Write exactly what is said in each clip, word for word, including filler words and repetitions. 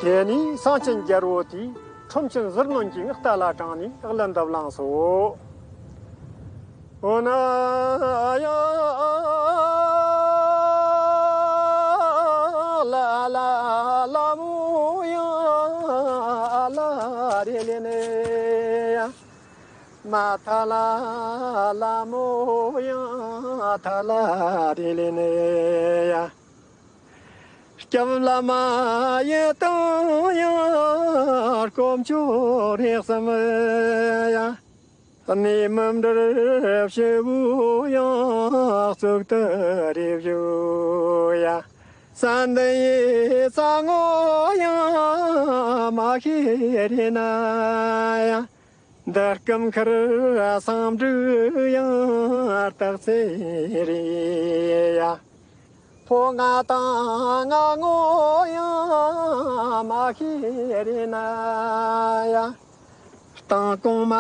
དེ་ནས་གསང་ཆེན་རྒྱལ་པོ་དེས་ཁྲོམ་ཆེན་ཟིལ་གནོན་གྱི་ངག་རྟ་ལ་དྲངས་ནས་གླུ་འདི་བླངས་སོ། འོ་ན་ཡ་ལ་ལ་ལ་མོ་ཡ་ལ་རེ་ལེ་ནེ་ཡ། མ་ཐ་ལ་ལ་མོ་ཡ་ཐ་ལ་རེ་ལེ་ནེ་ཡ། སྐྱབས་བླ་མ་ཡི་དང་ཡང་དཀོན་མཆོག་རེ་གསུམ་ཡ། གནས་མུན་འདིར་སྐྱེ་བོ་ཡང་གཙུག་ཏུ་རེ་བཞུགས་ཡ། ས་འདི་ཡི་ས་ངོ་ཡང་མ་ཤེས་རེ་ན་ཡ། འདི་སྐུ་མཁར་སེང་འབྲུག་ཡང་སྟག་རྩེ་རེད་ཡ། ཕོ་ང་དང་ང་ངོ་ཡང་མ་ཤེས་རེ་ན་ཡ། སྟེང་གོང་མ་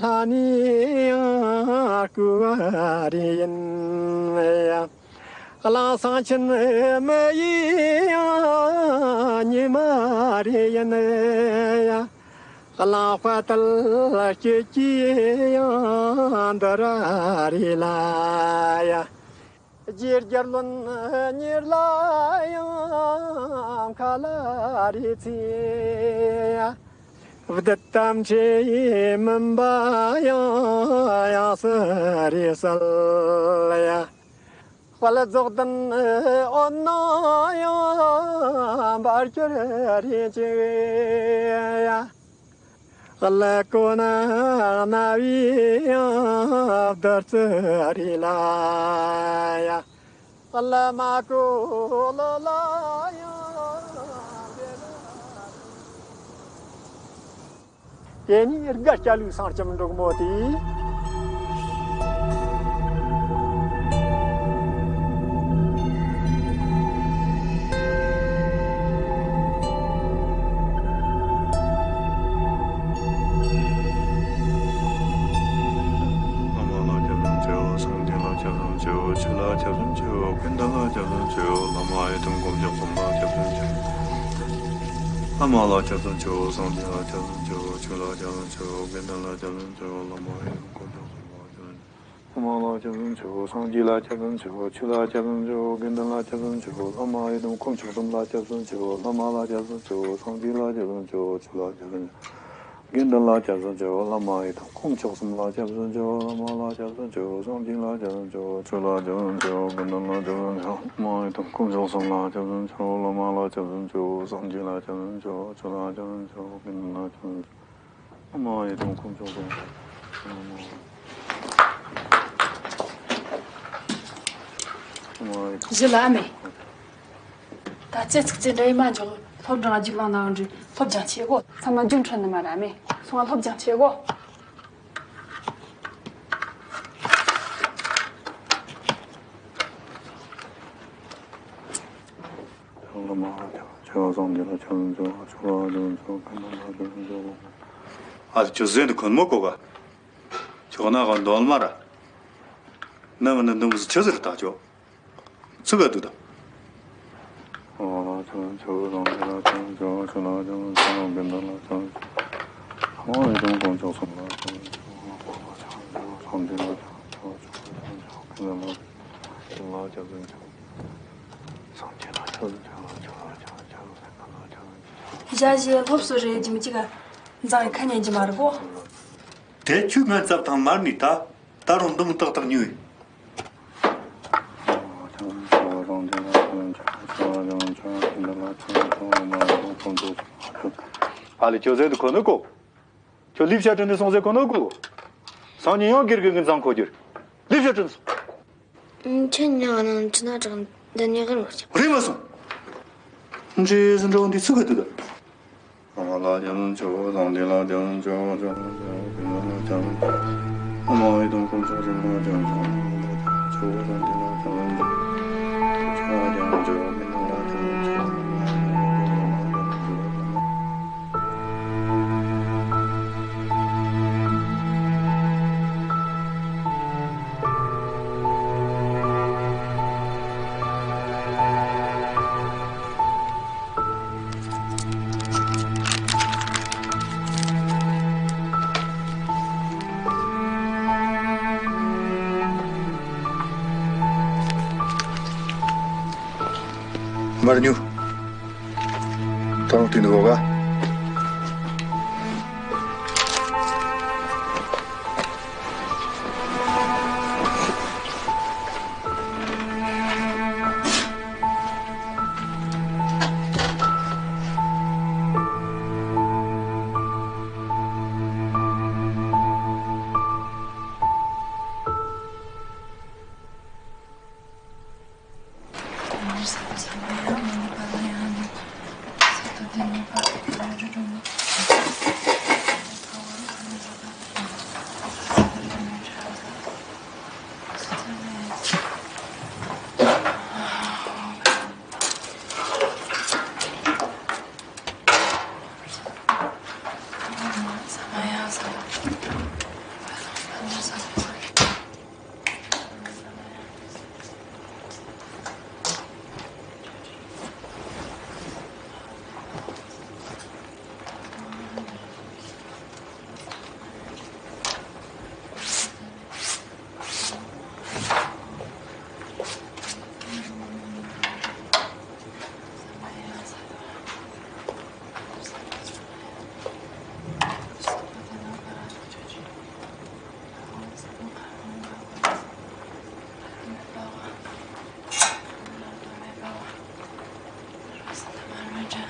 ལྷ་ནི་ཡང་སྐུ་བ་རེ་ཡིན་ཡ། གླིང་གསང་ཆེན་མི་ཡི་ཡང་ཉི་མ་རེ་ཡིན་ཡ། གླིང་དཔའ་ཐལ་སྐྱིད་ཀྱི་ཡང་འདི་ར་རེ་ལ་ཡ། རྗེ་རྒྱལ་བློན་གཉེར་ལ་ཡང་ཁ་ལ་རེ་ཚེ་ཡ། བདུད་དམ་ཁྲིད་མུན་པ་ཡང་ཡང་སུ་རེ་སལ་ཡ། དཔལ་རྫོགས་ལྡན་འོད་སྣང་ཡང་འབར་གྱུར་རེ་ཅིག་ཡ། ཀླུ་ཀོ་ན་རྣ་བའི་ཡང་བདུད་རྩི་རེ་ལ་ཡ། ཀླུ་མ་ཀོ་ལོ་ལ་ཡང་དེ་ནས་དགའ་སྐྱ་ལུག་སྲང་ལྕམ་འབྲུག་མོ་དེས། བླ་མ་ལ་སྐྱབས་སུ་མཆིའོ། སངས་རྒྱས་ལ་སྐྱབས་སུ་མཆིའོ། ཆོས་ལ་སྐྱབས་སུ་མཆིའོ། དགེ་འདུན་ལ་སྐྱབས་སུ་མཆིའོ། བླ་མ་ཡི་དམ་དཀོན་མཆོག་གསུམ་ལ་སྐྱབས་སུ་མཆིའོ། བླ་མ་ལ་སྐྱབས་སུ་མཆིའོ། སངས་རྒྱས་ལ་སྐྱབས་སུ་མཆིའོ། ཆོས་ལ་སྐྱབས་སུ་མཆིའོ། དགེ་འདུན་ལ་སྐྱབས་སུ་མཆིའོ། བླ་མ་ཡི་དམ་དཀོན་མཆོག་གསུམ་ལ་སྐྱབས་སུ་མཆིའོ། བླ་མ་ལ་སྐྱབས་སུ་མཆིའོ། སངས་རྒྱས་ལ་སྐྱབས་སུ་མཆིའོ། ཆོས་ལ་སྐྱབས་སུ་མཆིའོ། དགེ་འདུན་ལ་སྐྱབས་སུ་མཆིའོ། བླ་མ་ཡི་དམ་དཀོན་མཆོག་གསུམ་ལ་སྐྱབས་སུ་མཆིའོ། བླ་མ་ལ་སྐྱབས་སུ་མཆིའོ། སངས་རྒྱས་ལ་སྐྱབས་སུ་མཆིའོ། ཆོས་ལ་སྐྱབས་སུ་མཆིའོ། དགེ་འདུན་ལ་སྐྱབས་སུ་མཆིའོ། བླ་མ་ཡི་དམ་དཀོན་མཆོག་གསུམ་ལ་སྐྱབས་སུ་མཆིའོ། བླ་མ་ལ་སྐྱབས་སུ་མཆིའོ། སངས་རྒྱས་ལ་སྐྱབས་སུ་མཆིའོ། ཆོས་ལ་སྐྱབས་སུ་མཆིའོ། དགེ་འདུན་ལ་སྐྱབས་སུ་མཆིའོ། བླ་མ་ཡི་དམ་དཀོན་མཆོག་གསུམ་ལ་སྐྱབས་སུ་མཆིའོ། བླ་མ་ལ་སྐྱབས་སུ་མཆིའོ། སངས་རྒྱས་ལ་སྐྱབས་སུ་མཆིའོ། ཆོས་ལ་སྐྱབས་སུ་མཆིའོ། དགེ་འདུན་ལ་སྐྱབས་སུ་མཆིའོ། བླ་མ་ཡི་དམ་དཀོན་མཆོག་གསུམ། བླ་མ་ཡི་དམ། བཞི་ལ་ཨ་མས། ད་ཅི་ཚིག་ཅི་འདྲ་ཡི་མ་འཇོག་སློབ་སྦྱོང་རྒྱུགས་ལང་ནང་འདྲི། སློབ་སྦྱོང་བྱེད་དགོ། ཚང་མ་རྒྱུགས་འཕྲོད་ནི་མ་ར་མེ། སོང་ང་སློབ་སྦྱོང་བྱེད་དགོ། བླ་མ་ལ་སྐྱབས་སུ་མཆིའོ། སངས་རྒྱས་ལ་སྐྱབས་སུ་མཆིའོ། ཆོས་ལ་སྐྱབས་སུ་མཆིའོ། དགེ་འདུན་ལ་སྐྱབས་སུ་མཆིའོ། ཨ་ཅོ་ཟེར་འདི་ཁོ་མོ་གོ་ག་ཅོ་ན་ག་འདོན་མ་ར། ནམ་ནི་འདུམ་སུ་ཆི་ཟེར་ད་ཅོ། ཚུགས་ག་དུ་ད། ཨོ་ལ་ཆོས་ཆོས་དང་དེ་ལ་ཆོས་ཆོས་ཆོས་ལ་ཆོས་ཆོས་དགེ་འདུན་ལ་ཆོས་ཆོས། ཨོ་ཡི་དམ་དཀོན་མཆོག་གསུམ་ལ་ཆོས་ཆོས། ལ་ཆོས་ཆོས། སངས་རྒྱས་ལ་ཆོས་ཆོས། ཆོས་ལ་ཆོས་ཆོས། དགེ་འདུན་ལ་ཆོས་ཆོས། སངས་རྒྱས་ལ་ཆོས་ཆོས། ཆོས་ལ་ཆོས་ཆོས། དགེ་འདུན་ལ་ཆོས་ཆོས། ཞ་ཞེ་སློབ་གསོ་རེ་རྒྱུ་མི་གཅིག་ག་འཛང་ཡི་ཁ་ཉན་གྱི་མ་རེད་གོ། དེ་ཁྱོད་ང་ཚབ་དང་མར་ནི་ད། ད་རུང་འདུམ་ཏག་ཏག་ཉོས། ཨ་ལེ་ཁྱོད་ཟེར་དུ་གོ་ནོ་གོ། ཁྱོད་ལིབ་ཤ་དྲི་ནི་སོང་ཟེར་གོ་ནོ་གོ། སང་ཉིན་ཡང་སྒེར་གི་ངན་མཚང་འཁོར་རྒྱུར། ལིབ་ཤ་དྲི་ནི་སོང་། ཁྱོད་ཉང་ནང་ཅི་ན་དྲག་འདི་ནས་གར་བ་ཅིག་རེད་མ་སོང་། ཁོང་ཁྲེ་ཟིན་འགྲོ་འདི་ཚུགས་ག་དུ་ད། ཨ་མ་ལ་རྒྱ་ལུང་ཆོས་སངས་རྒྱས་ལ་རྒྱ་ལུང་ཆོས་ཆོས་ཆོས་ཀུན་ལ་རྒྱ་ལུང་ཆོས། ཨ་མ་ཡི་དམ་དཀོན་མཆོག་གསུམ་ལ་རྒྱ་ལུང་ཆོས་སངས་རྒྱས་ལ་རྒྱ་ལུང་ཆོས། ཆོས་ལ་རྒྱ་ལུང་ཆོས་ཀུན་ལ་རྒྱ་ལུང་ཆོས། མར་ཉུ། ད་རུང་དེ་འདུག་ག། ཚ་ཡ།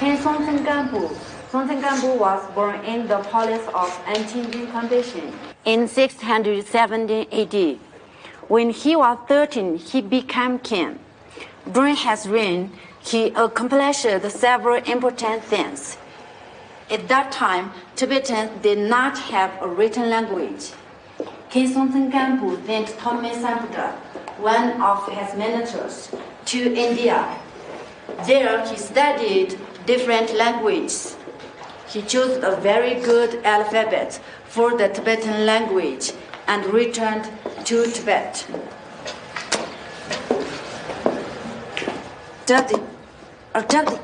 Ken Songtsen Gampo. Songtsen Gampo was born in the palace of Anqingding Convention in six hundred seventeen A D. When he was thirteen, he became king. During his reign, he accomplished several important things. At that time, Tibetans did not have a written language. Ken Songtsen Gampo sent Thome Sambuddra, one of his ministers, to India. There he studied different languages. He chose a very good alphabet for the Tibetan language and returned to Tibet. ཨ། སྐྲག་སྟེ།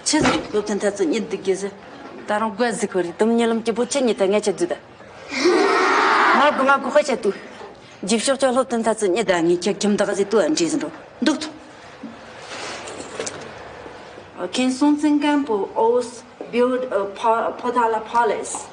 ཆི་ཟིག་སློབ་ཐུན་ཐ་ཚི་གཉིད་སྡུག་གི་ཟེར། ད་རུང་དགོད་ཟིག་ཁོ་རེ་དུམ་ཉི་ལམ་གྱི་པོ་ཆི་གཉིད་ད་ངས་ཆ་དུ་ད། ང་གོ་ང་གོ་ཁ་ཆ་དུ། འཇིབ་ཤོག་ཅོག་སློབ་ཐུན་ཐ་ཚི་གཉིད་ད་ངས་ཁྱེད་ཁྱིམ་བདག་ཟིག་ཏུ་ཨ་འདྲེས་ཟིན་འགྲོ་འདུག་ཐུ། Ken Songtsen Gampo also built a pa- Potala Palace.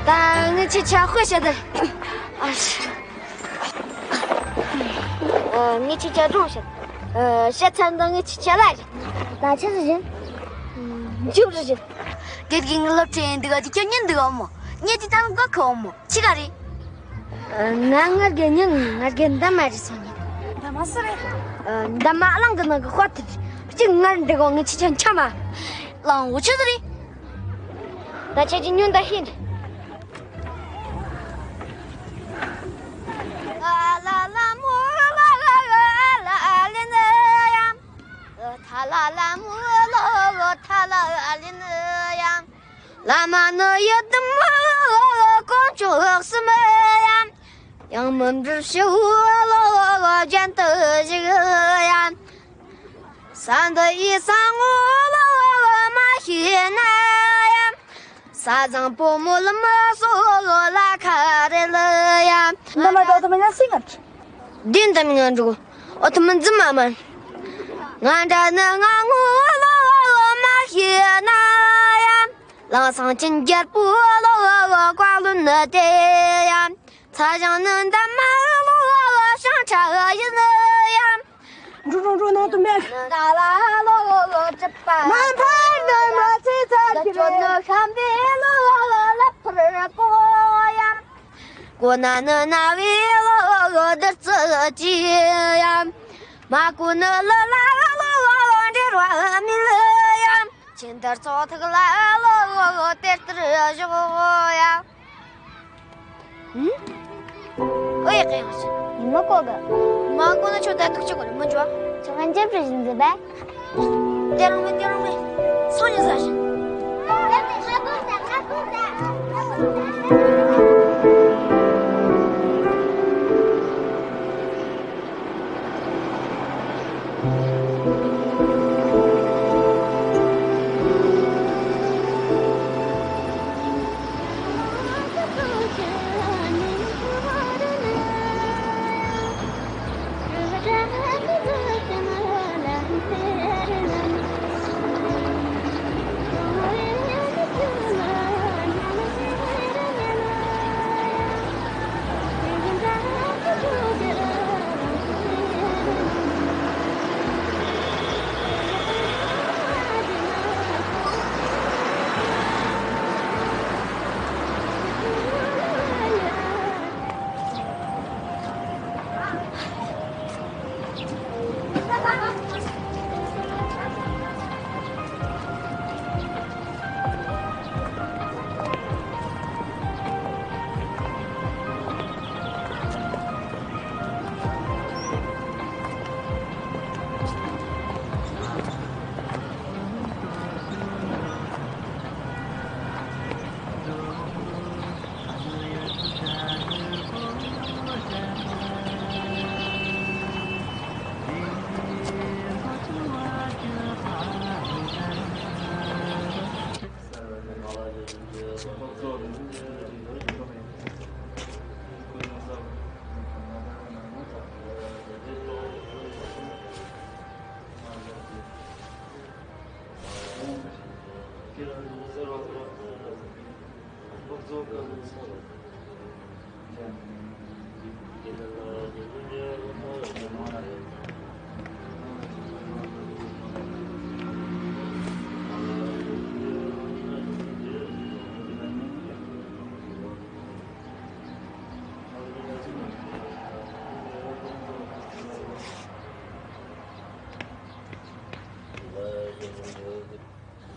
ད་ངས་ཁྱེད་ཆ་དཔེ་བཤད་དེ། ཨ་ཤ། ཨ། ངས་ཁྱེད་ཆ་སྒྲུང་བཤད། ཨ། བཤད་ཚར་འདི་ངས་ཁྱེད་ཆ་ལ་རེད། ད་ཆི་ཟིག་བཞིན། མཇུག་རུ་བཞིན། དེ་དགེ་ངའི་སློབ་ཁྲིད་ཡིན་འདུག་ག་དེ་ཁྱོད་ཉན་འདུག་ག་མོ། ཉན་དེ་ད་ནི་དགའ་ཁོ་མོ་ཆི་ག་རེད། ང་ངར་གེ་ཉིན་ངར་གེ་འདམ་མ་རེད་སོང་ཉིན། འདམ་མ་སུ་རེད། འདམ་མ་གླང་གི་ནང་གི་དཔའ་ཐུལ། གཅིག་ངར་འདི་གོ་ངི་ཆི་ཆ་འཆམ་མ། གླང་བོ་ཆི་ཟིག་རེད། ད་ཁྱེད་ཀྱི་ཉོན་ད་ཤེས། རྒྱན་དུ་བཞུགས་ཡ། ས་འདི་ཡི་ས་ངོ་ལོ་མ་ཤེས་ན་ཡ། ས་བཟང་བུ་མོ་ལ་མ་སོ་ལ་ཁ་རེ་ལ་ཡ། འདི་མ་ཏོག་ཏོ་མི་ན་སི་ངར། འདི་འདི་མི་ང་འགྲོ། ཨོ་ཐུ་མི་འཛི་མ་མ། ང་འདྲ་ནི་ང་ངོ་ལོ་མ་ཤེས་ན་ཡ། ལང་སང་ཅན་རྒྱལ་པོ་ལོ་བཀའ་བློན་ནི་དེ་ཡ། ཚ་ཞང་ནི་འདམ་མ་ལོ་ཤང་ཁྲ་ཡིན་ཡ། འགྲོ་འགྲོ་འགྲོ་ནང་དུ་མེད། ད་ལ་ལོ་གྲིབ་པ། མ་ཕར་ནི་མ་ཚེ་ཚར་གི་ལ་ཅོ་ནི་ཤམ་བེ་ལོ་ལ་ཕར་གོ་ཡ། གོ་ན་ནི་ན་བེ་ལོ་བདུད་རྩི་ཅི་ཡ། མ་གོ་ནི་ལ་ལ་ལོ་འདྲེ་ར་མི་ལ་ཡ། ཁྱེད་འདིར་ཚོགས་ཐུག་ལ་ལོ་དེར་དེར་བཞག་ཡ། ཨུ་ཡ་གཡང་ཞིག་ཉི་མ་ཀོ་ག་མ་ཀོ་ན་ཆོ་ད་ཐུག་ཆོ་གོ་རེ་མ་འཇོ། ཆོ་ང་འཇེབ་རེ་བཞིན་མཛེས་པས། དེ་རང་མེད་དེ་རང་མེད། སང་ཉིན་ཟ་ཞིག་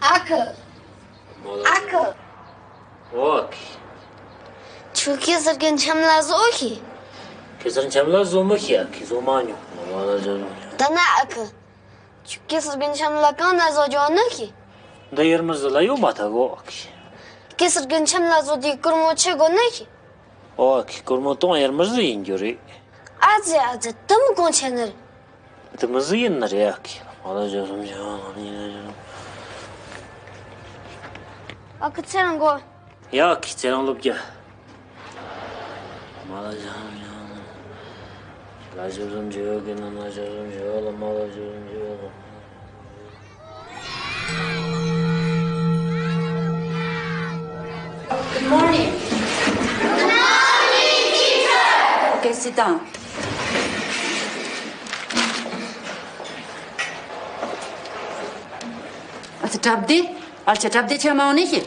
ཨ་ཁུ། ཨ་ཁུ། འོ་ཨ་ཁུ། ཁྱོད་གེ་སར་གི་འཆམ་ལ་བཟོ་ཤི། གེ་སར་འཆམ་ལ་བཟོ་མི་ཤེས། ཨ་ཁུ་བཟོ་མ་མྱོང་། ད་ན་ཨ་ཁུ། ཁྱོད་གེ་སར་གི་འཆམ་ལ་གང་ན་བཟོ་རྒྱུ་ནི་ཤེས། འདི་ཡར་མར་ཟི་ལ་ཡོད་མ་ཐག་གོ་ཨ་ཁུ། གེ་སར་གི་འཆམ་ལ་བཟོ་དུས་སྒོར་མོ་ཆི་དགོ་ནི་ཤེས། འོ་ཨ་ཁུ། སྒོར་མོ་སྟོང་ཡར་མར་ཟི་ཡིན་རྒྱུ་རེད། ཨ་ཙི་ཨ་ཙི། དུ་མི་གོང་ཆེ་ནི་རེད། དུ་མི་ཟི་ཡིན་ནི་རེད་ཨ་ཁུ། མ་ལ་བཅུ་གསུམ་བཅུ་བ་ལ་ཉིན་ལ་བཅུ་གསུམ། ཨ་ཁུ་ཚེ་རིང་གོ། ཡ་ཁུ་ཚེ་རིང་སློབ་རྒྱུ། མ་ལ་བཅུ་གསུམ་བཅུ་བ་ལ་བཅུ་གསུམ་བཅུ་བ་གི་ནང་ན་བཅུ་གསུམ་བཅུ་བ་ལ་མ་ལ་བཅུ་གསུམ་བཅུ་བ་ལ། Good morning. Good morning, teacher. Okay, sit down. ཨ་ཙི་གྲབ་བདེ། ཨ་ལྕགས་གྲབ་བདེ་ཆེ་མ་འོང་ནི་ཤི།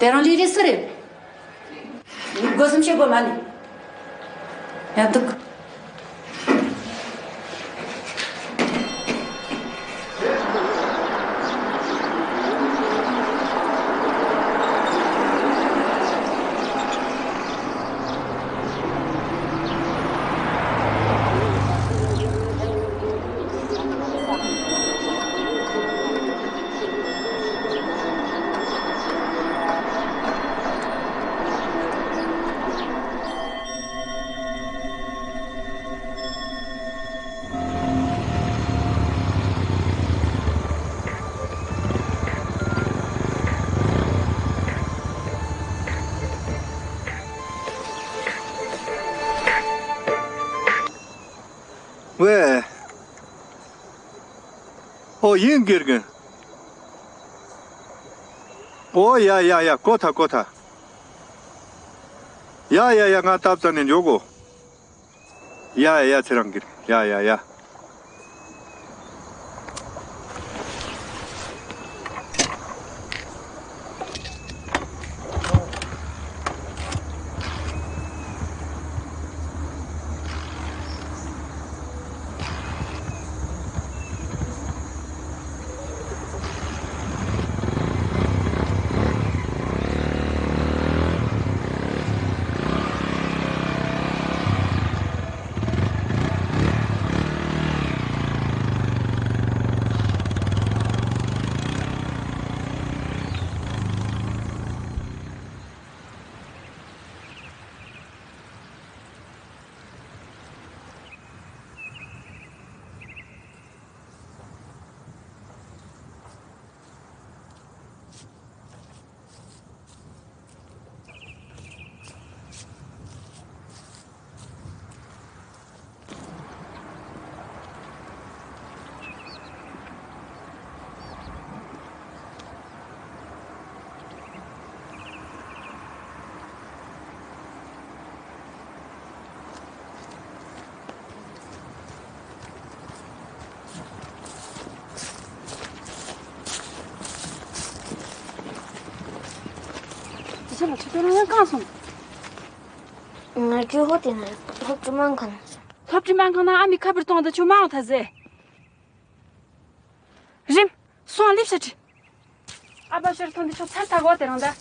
དེ་རང་ལི་རི་སུ་རེད། སྒོ་སུམ་ཤེས་དགོས་མ་ནི། ཡ་འདུག་ཨོ་ཡིན་དགེ་རྒན། ཨོ་ཡ་ཡ་ཡ་གོ་ཐལ་གོ་ཐལ། ཡ་ཡ་ཡ་ང་སྟབས་ཙམ་ནས་འཇོག་གོ། ཡ་ཡ་ཡ་ཚེ་རང་གིར་ཡ་ཡ་ཡ། དེ་ཚོ་ལ་ཆུ་ཚོད་རང་ཡང་བཀང་སོང་། ང་ཚོའི་ཧོ་དེ་ན་སློབ་གྲྭ་མང་ཁང་། སློབ་གྲྭ་མང་ཁང་ན་ཨ་མའི་ཁ་པར་གཏོང་དང་ཆུ་མང་ཐ་ཟེ། རིམ། སོང་སླེབས་ཤ་ཁྲི། ཨ་ཕ་ཤོར་ཐོན་དེ་ཆོ་ཚར་ཚར་གོ་དེ་རང་ད།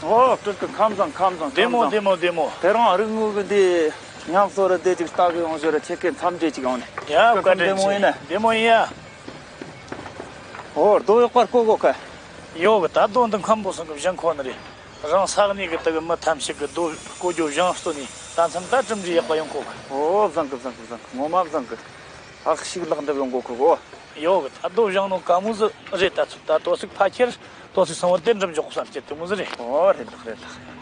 ཨོ། སྤྲུལ་སྐུ། ཁམས་བཟང་། ཁམས་བཟང་། བདེ་མོ། ཁམས་བཟང་། བདེ་མོ། བདེ་མོ། དེ་རིང་རིག་དངོས་ཀྱི་འདི་ཉམས་གསོ་རུ་བསྡད་ཅིག་ལྟ་གི་ཡོང་ཞོར་རུ་ཁྱེད་ཀྱི་འཚམས་འདྲི་ཅིག་ཡོང་ནས། ཡ། བཀའ་དྲིན་ཆེ། བདེ་མོ་ཡིན་ན། བདེ་མོ་ཡིན་ཡ། ཨོ། རྡོ་ཡག་པར་བརྐོ་གོ་ཁ། ཡོད་གི། ད་རྡོ་འདི་མཁན་པོ་ཚང་གི་བཞེངས་གོ་ནི་རེད། རང་ས་གནས་གི་དེ་གི་མི་ཐམས་ཅད་གི་རྡོ་བརྐོ་རྒྱུ་བཞེངས་སྟོན་ནས། ད་མཚམས་ད་གྲུབ་འབྲས་ཡག་པ་ཡོང་གོ་གི། ཨོ། བཟང་གི། བཟང་གི། བཟང་གི། ངོ་མ་བཟང་གི། ཨག་ཤིག་ལག་འདེབས་ཡོང་གོ་ཁོ་གོ། ཡོད་གི། ད་རྡོ་བཞེངས་ནོ་དཀའ་མོ་ཟིག་རེད། ད་ཚོད་ད་དོ་ཚིག་ཕ་ཁྱེར་དོ་ཚིག་སང་བོ་དེ་འགྲུབ་འཇོག་བསམ་གྱི་དེ་མོ་ཟིག་རེད། ཨོ། རེད་ལགས། རེད་ལགས།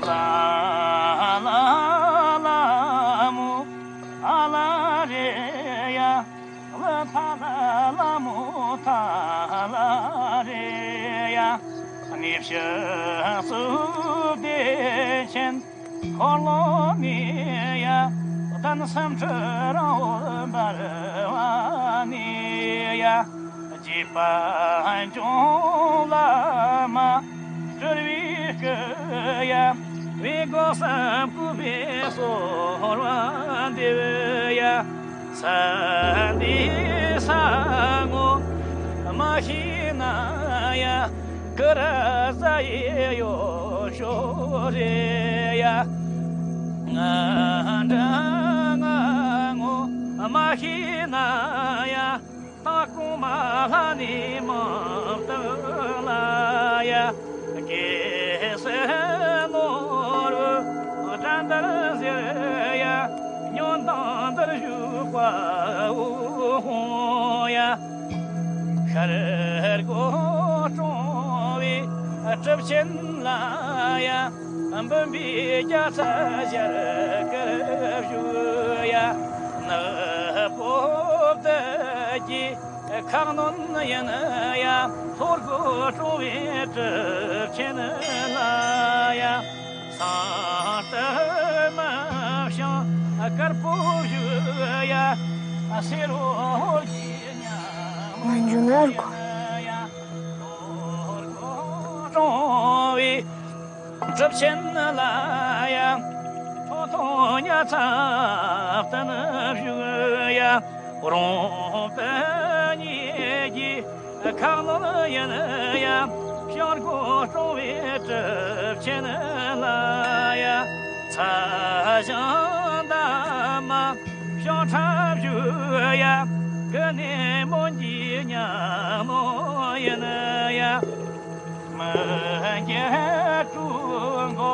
ལ་ལ་ལ་མོ་ཨ་ལ་རེ་ཡ། ལ་ཐ་ལ་ལ་མོ་ཐ་ལ་རེ་ཡ། གནས་བྱི་གཙུག་བདེ་ཆེན། འཁོར་ལོ་ནས་ཡ། གདན་སུམ་ཁྲི་རིང་བོར་འབར་བ་ནས་ཡ། རྗེ་དཔལ་འབྱུང་བླ་མ་སྤྲུལ་པའི་སྐུ་ཡ། བོད་སྐུ་གསུམ་བཀོད་པའི་གསོལ་བ་འདེབས་ཡ། ས་འདི་ས་ངོ་མ་ཤེས་ན་ཡ། ཀུ་ར་ཟ་ཡི་ཡོ་ཤོ་རེ་ཡ། ང་འདྲ་ང་ངོ་མ་ཤེས་ན་ཡ། ད་གོང་མ་ལྷ་ནི་མང་དག་ལ་ཡ། དགེ་སེ་ནོར་བུ་དགྲ་འདར་ཟེར་ཡ། ཉོན་དང་འདིར་བཞུགས་པའོ་ཧོ་ཡ། ཤར་སྒོ་སྲུང་བའི་གྲུབ་ཆེན་ལ་ཡ། འབུམ་པའི་རྒྱ་ཚ་ཞལ་དཀར་བཞུགས་ཡ། ནག་པོ་བདུད་ཀྱི་ཁ་གནོན་ཡིན་ཡ། ལྷོ་སྒོ་སྲུང་བའི་གྲུབ་ཆེན་ལ་ཡ། སང་སྟོན་མི་བྱང་དཀར་པོ་བཞུགས་ཡ། སེར་རོ་ཧོར་གྱི་ཉ་མོ་ང་འཇུ་ནར་གོ། ཡ། ལྷོ་སྒོ་སྲུང་བའི་གྲུབ་ཆེན་ལ་ཡ། ཁྲོ་ཐུང་ཉ་ཚ་བསྟན་བཞུགས་ཡ། རོང་པ་ཉིད་ཀྱི་ཁ་ནོར་ཡིན་ཡ། བྱང་སྒོ་སྲུང་བའི་གྲུབ་ཆེན་ལ་ཡ། ཚ་ཞང་འདབ་མ་བྱང་ཁྲ་བཞུགས་ཡ། ཀུན་ནས་མོན་གྱི་ཉ་མོ་ཡིན་ཡ། མི་འགྱུར་གྲུ་འགོ་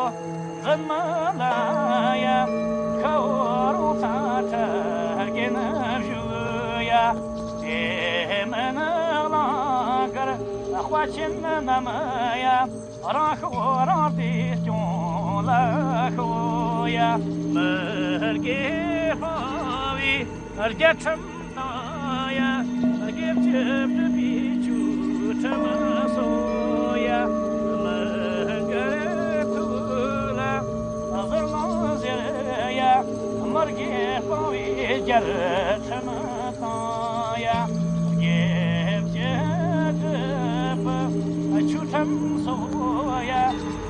འཛིན་མི་ལ་ཡ། ཁ་བོ་རོང་ཚ་ཁྲ་རྒན་བཞུགས་ཡ། དེ་མིན་གླང་དཀར་དཔའ་ཆེན་རྣམས་ཡ། རང་ཤོག་རང་དེ་སྐྱོང་ལ་ཤོག་ཡ། མི་དགེ་སྤང་བའི་རྒྱལ་ཁྲིམས་དང་ཡ། དགེ་བཅུ་སྒྲུབ་པའི་ཆོས་ཁྲིམས་སོགས་ཡ། མི་དགེ་ཐུགས་ལ་ཟུར་ལོང་ཟེར་ཡ། མི་དགེ་སྤང་བའི་རྒྱལ་ཁྲིམས་དང་ཡ། དགེ་བཅུ་སྒྲུབ་པའི་ཆོས་ཁྲིམས་སོགས་ཡ།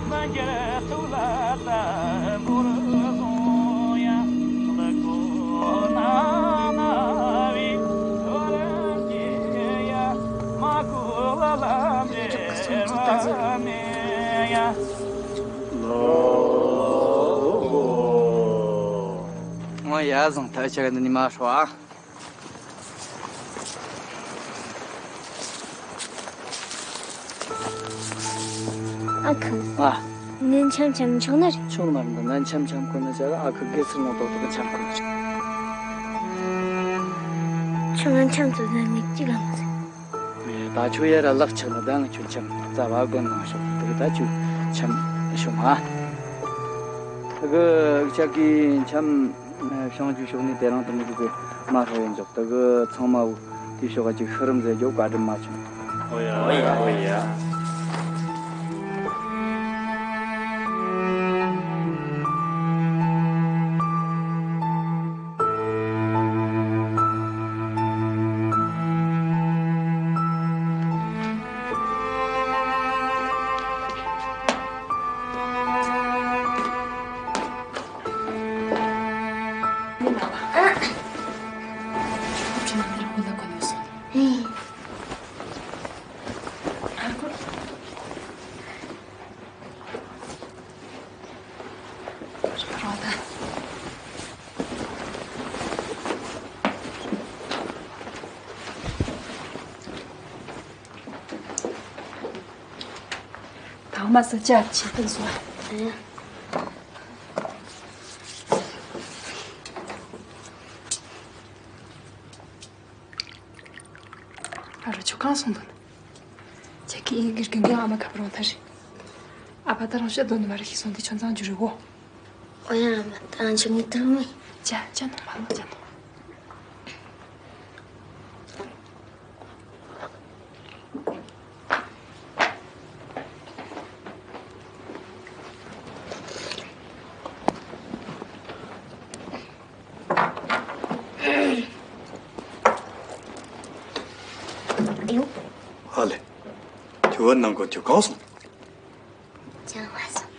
མི་འགྱུར་ཐུགས་ལ་དམ་པོར་བཟུང་ཡ། ལུ་གུ་ན་ན་བའི་བར་གྱི་ཡ། མ་གོ་བ་ལ་འབྲེལ་བ་མེད་ཡ། ང་ཡ་བཟང་ཐལ་ཆ་ག་འདི་ནི་མ་ཧྲོ་ཨ། ཨ་ཁུ། ཨ། ངན་འཆམ་འཆམ་ཆོག་ནི་རེད། ཆོག་ནི་མ་རེད། འདི་ངན་འཆམ་འཆམ་ཁོ་ན་ཆ་ག་ཨ་ཁུ་དགེ་ཚུལ་ནང་ཏོག་ཏོག་གི་འཆམ་ཁོ་ན་ཆ། ཁྱོད་ངན་འཆམ་ཚོ་ཟ་མིག་གཅིག་ལ་མི་ཟ། ད་ཁྱོད་ཡར་ལག་ཆགས་ན་ད་ང་ཁྱོད་འཆམ་རྩ་བ་དགོན་ནང་ཤོག་དེ་གི་ད་ཁྱོད་འཆམ་ཤོག་ཨ། དེ་གི་ཅག་གི་འཆམ། བྱང་ཆུབ་ཕྱོགས་ནས་དེ་རིང་དུ་མི་འདུག་གི་མ་ཧྲོ་ཡིན་འཇོག་དེ་གི་ཚང་མ་བོ་དེ་ཕྱོགས་ཀ་ཅིག་ཤི་རིམ་ཟེར་རྒྱོ་བཀའ་དྲིན་མ་བྱུང་། ཨོ་ཡ། ཨོ་ཡ། ཨོ་ཡ། མ་ས་ཅག་ཆེ་ཕན་སོང་། ཨ་རོ་ཁྱོད་གང་སོང་དོན། ཁྱེད་ཀྱི་ཨིན་གིར་གྱོན་གྱོན་ཨ་མ་ཁ་པར་འོང་ཐ་རེད། ཨ་ཕ་ད་རང་ཤ་དོན་མ་རེད་ཤི་སོང་དེ་ཁྱོད་ཚང་རྒྱུ་རེད་གོ། ཨོ་ཡ་ཨ་མ་ད་རང་ཆུ་མི་ཐུང་མི། ཅ་ཅ་ནོ་མ་ལོ་ཅ་ནོ། ཨ་ལེ། ཁྱོད་བུ་ནང་གོ་ཁྱོད་གང་སོང་། ཅང་མ་སོང་།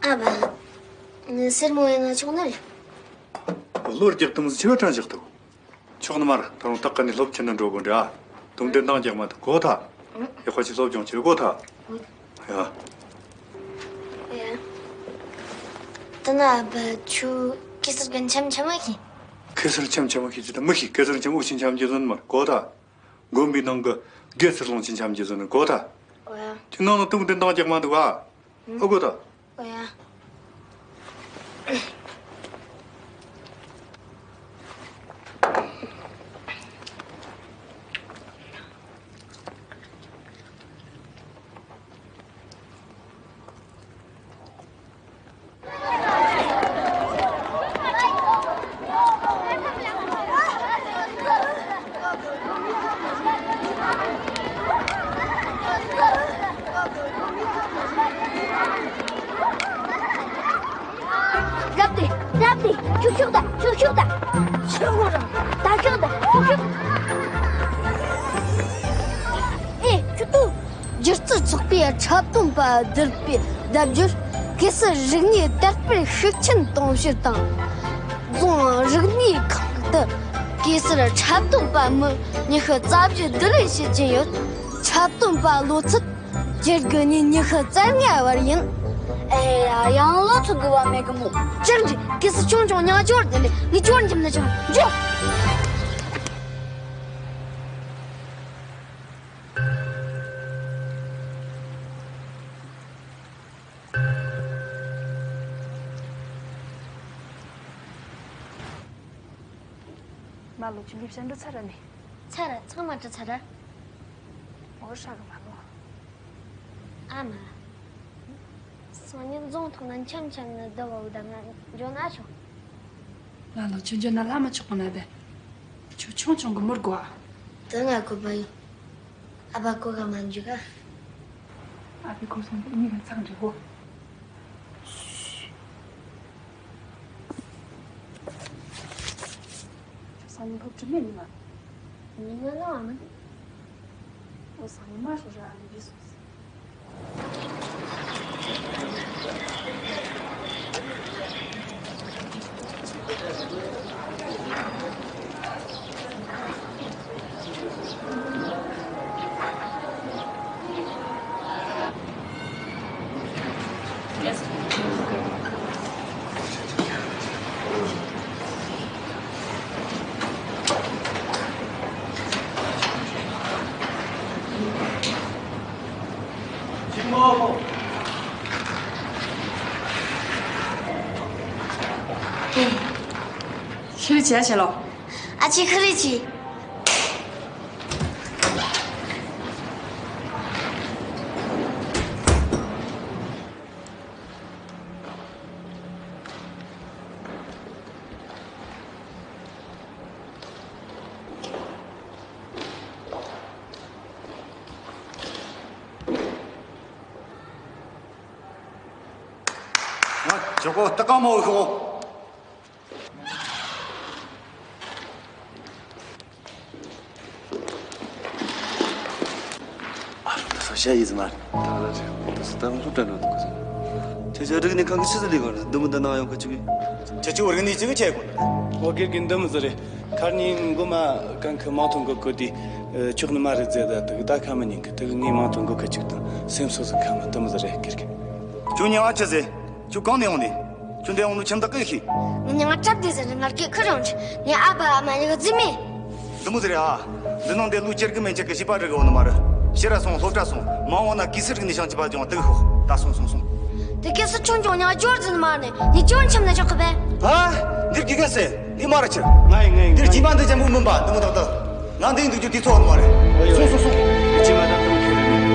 ཨ་ཕ། ངའི་སེར་མོ་ཡིན་ན་ཆོག་ནི་རེད། ལོ་རྒྱག་དུམ་ཟི་ཆེ་བ་དྲན་བཞག་ཐུབ། ཆོག་ནི་མ་རེད། ད་རུང་ཏག་ཀ་ནས་སློབ་ཆེན་ན་འགྲོ་དགོས་འདྲ། དུང་ལྡན་འདང་རྒྱག་མ་ཐུབ་གོ་ཐ། ཡག་པོ་ཞིག་སློབ་སྦྱོང་བྱེད་གོ་ཐ། ཡ། ཡ། ད་ན་ཨ་ཕ་ཆུ་གེ་སར་གན་འཆམ་འཆམ་མ་ཤི། གེ་སར་འཆམ་འཆམ་མ་ཤི་ཅི་ད་མི་ཤི། གེ་སར་འཆམ་འུ་ཤི་འཆམ་གྱི་ཟོན་མར་གོ་ཐ། དགོན་པའི་ནང་གི་དགེ་ཚུལ་སློང་ཅི་འཆམ་གྱི་ཟོན་གོ་ཐ། ཨོ་ཡ། ཁྱི་ནང་ལ་དུང་ལྡན་འདང་རྒྱག་མ་འདུག་ཨ། ཨོ་གོ་ཐ། ཨོ་ཡ། རབ་དེ། རབ་དེ། ཁྱུག་ཁྱུག་ད། ཁྱུག་ཁྱུག་ད། ཤོག་གོ་ར། ད་ཤོག་ད། ཁྱུག་ཁྱུག་ཨེ་ཁྱུ་ཏུ། སྒྱུ་རྩལ་ཚོགས་པའི་འཁྲབ་སྟོན་པ་བསྡུར་པའི་ལྡབ་འགྱུར། གེ་སར་རིག་གནས་དར་སྤེལ་ཤུགས་ཆེན་གཏོང་ཕྱིར་དང་། རྫོང་རིག་གནས་ཁང་དུ་གེ་སར་འཁྲབ་སྟོན་པ་མི་ཉི་ཤུ་རྩ་བཞི་བསྡུ་ལེན་བྱེད་ཀྱིན་ཡོད། འཁྲབ་སྟོན་པ་ལོ་ཚད་བཅུ་དགུ་ནས་ཉི་ཤུ་རྩ་ལྔ་བར་ཡིན། ཨེ་ཡ། ཡང་ལོ་ཚོད་དགུ་བ་མེད་གི་མོ། ཅང་གི་གེ་སར་ཆུང་ཆུང་ཉག་ཅོར་དེ་ལས་ངི་ཅོར་འཇིམ་ན་ཅང་འཇོ། མ་ལོ་ཆུ་ལིབ་ཤན་འགྲོ་ཚར་ར་ནི། ཚར་ར་ཚང་མ་འགྲོ་ཚར་ར། འོ་ཧྲ་གི་མ་ལོ། ཨ་མ། སང་ཉིན་རྫོང་ཐོག་ན་འཆམ་འཆམ་ནི་བསྡུ་བ་འུ་ད་ང་འཇོ་ན་ཆོག་ལ་ལོ་ཆུ་འཇོ་ན་ལ་མ་ཆོག་གི་ན་བས། ཆུ་ཆུང་ཆུང་གི་མུར་གོ་ཨ། དེ་ང་གོ་བ་ཡོད། ཨ་ཕ་གོ་ག་མ་འཇུ་ག་ཨ་ཕའི་གོ་སོང་དེ་གཉིས་ལ་ཚང་འདྲི་གོ་ཆུ་སང་ཉིན་སློབ་གྲྭ་མེད་ནི་མ། ཉིན་ང་ལ་ཨ་མ་འདི། འོ་སང་ཉིན་མ་ཧྲོ་ར་ཨ་མ་འདི་སོང་། ཤེས་བྱ་བྱེད་ལོ། ཨ་ཅེ་ཁ་རེ་ཅི། ང་ཇོ་གོ་ཏི་ཀ་མོ་ཤོག་ཨ་རོ་ད་སོ་ཤ་ཡིས་མ་རེད། ད་ར་རེད། ད་སོ་ད་སློབ་གྲྭ་འགྲོ་འདུག་གི་ཟེར། ཁྱེད་ཚོ་རིག་གནས་ཁང་གི་ཆི་ཟིག་ལས་གོ་རེད། འདི་མོ་འདི་ནང་ཡོང་གི་ཅིག་གི་ཁྱེད་ཚོ་རིག་གནས་ཅིག་གི་ཆེད་གོ་འདུག་འོ་དགེ་རྒན་འདི་མོ་ཟིག་རེད། ཁར་ཉིན་འགོ་མ་གང་གི་མང་ཐོན་གོ་གོ་དེ་ཆོག་ནི་མ་རེད་ཟེར། ད་དུ་ད་ཁ་མི་ཉན་གི་དུ་ངའི་མང་ཐོན་གོ་གི་ཅིག་དང་སེམས་སོ་སོ་ཁ་མི་འདི་མོ་ཟིག་རེད་དགེ་རྒན། ཁྱོད་ཉལ་བ་ཆི་ཟེར། ཁྱོད་གང་ནས་ཡོང་ནས། ཁྱོད་འདི་འོང་ནུ་ཁྱིམ་བདག་གི་ཤི། ནི་ང་སྐྲབ་དེ་ཟེར་ང་རྒྱལ་ཁུར་ཡོང་ཆི་ནི་ཨ་བ་ཨ་མ་ཡི་ག་རྫི་མེད། འདི་མོ་ཟེར་ཨ། འདི་ནང་འདི་ལུ་ཅེར་གི་མེན་ཅེར་གི་ཤི་པ་རི་གི་འོང་ནུ་མ་རི། ཤི་ར་སོང་སློབ་གྲྭ་སོང་མ་འོང་ན་གི་སི་རིག་ནི་ཤང་ཅི་པ་ཅུང་དུ་ཤོག་ད་སོང་སོང་སོང་། དེ་གི་སི་ཆུང་ཆུང་ཉ་ཇོར་ཛི་ནི་མ་ནི་ནི་ཅོན་ཆམ་ན་ཅོག་གི་བས། ཨ། འདིར་གི་ག་སེ་ནི་མ་ར་ཆི། ང་ཡི་ང་ཡི་འདིར་ཇི་མ་འདི་ཅན་པོ་མིན་པ་འདི་མོ་དག་དག་ང་འདི་འདུག་རྒྱུ་དེ་ཚོ་མ་རེད། སོང་སོང་སོང་། ཅི་མ་དང་དང་ཁྱོད་རེད།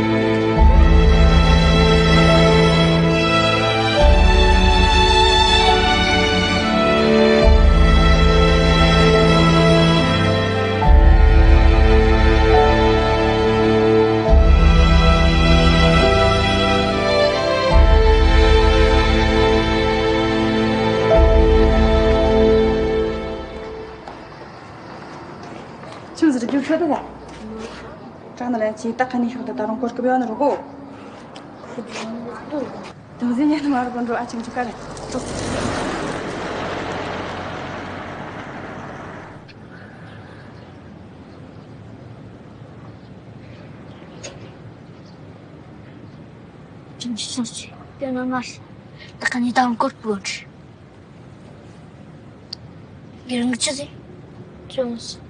ཁྱིམ་ཟེར་རྒྱུ་ཁྱོད་དེ་ལ། ཀྲང་ནི་ལན་ཅི་ཏག་ཁ་ནི་ཤོག་ད་ད་རུང་སྐོར་སྐབས་ཡོད་ནི་རུ་གོ། དུང་ཟིན་ཉན་མ་རུ་གོ་འགྲོ་ཨ་ཆིང་ཆུ་ཀ་རེ། ཁྱིམ་ཆུ་ཆུང་ཆུ་དེ་ན་ང་ཏག་ཁ་ནི་ད་རུང་སྐོར་སྐབས་ཡོད། རང་གི་ཆུ་ཟིན། ཅུང་ཟད།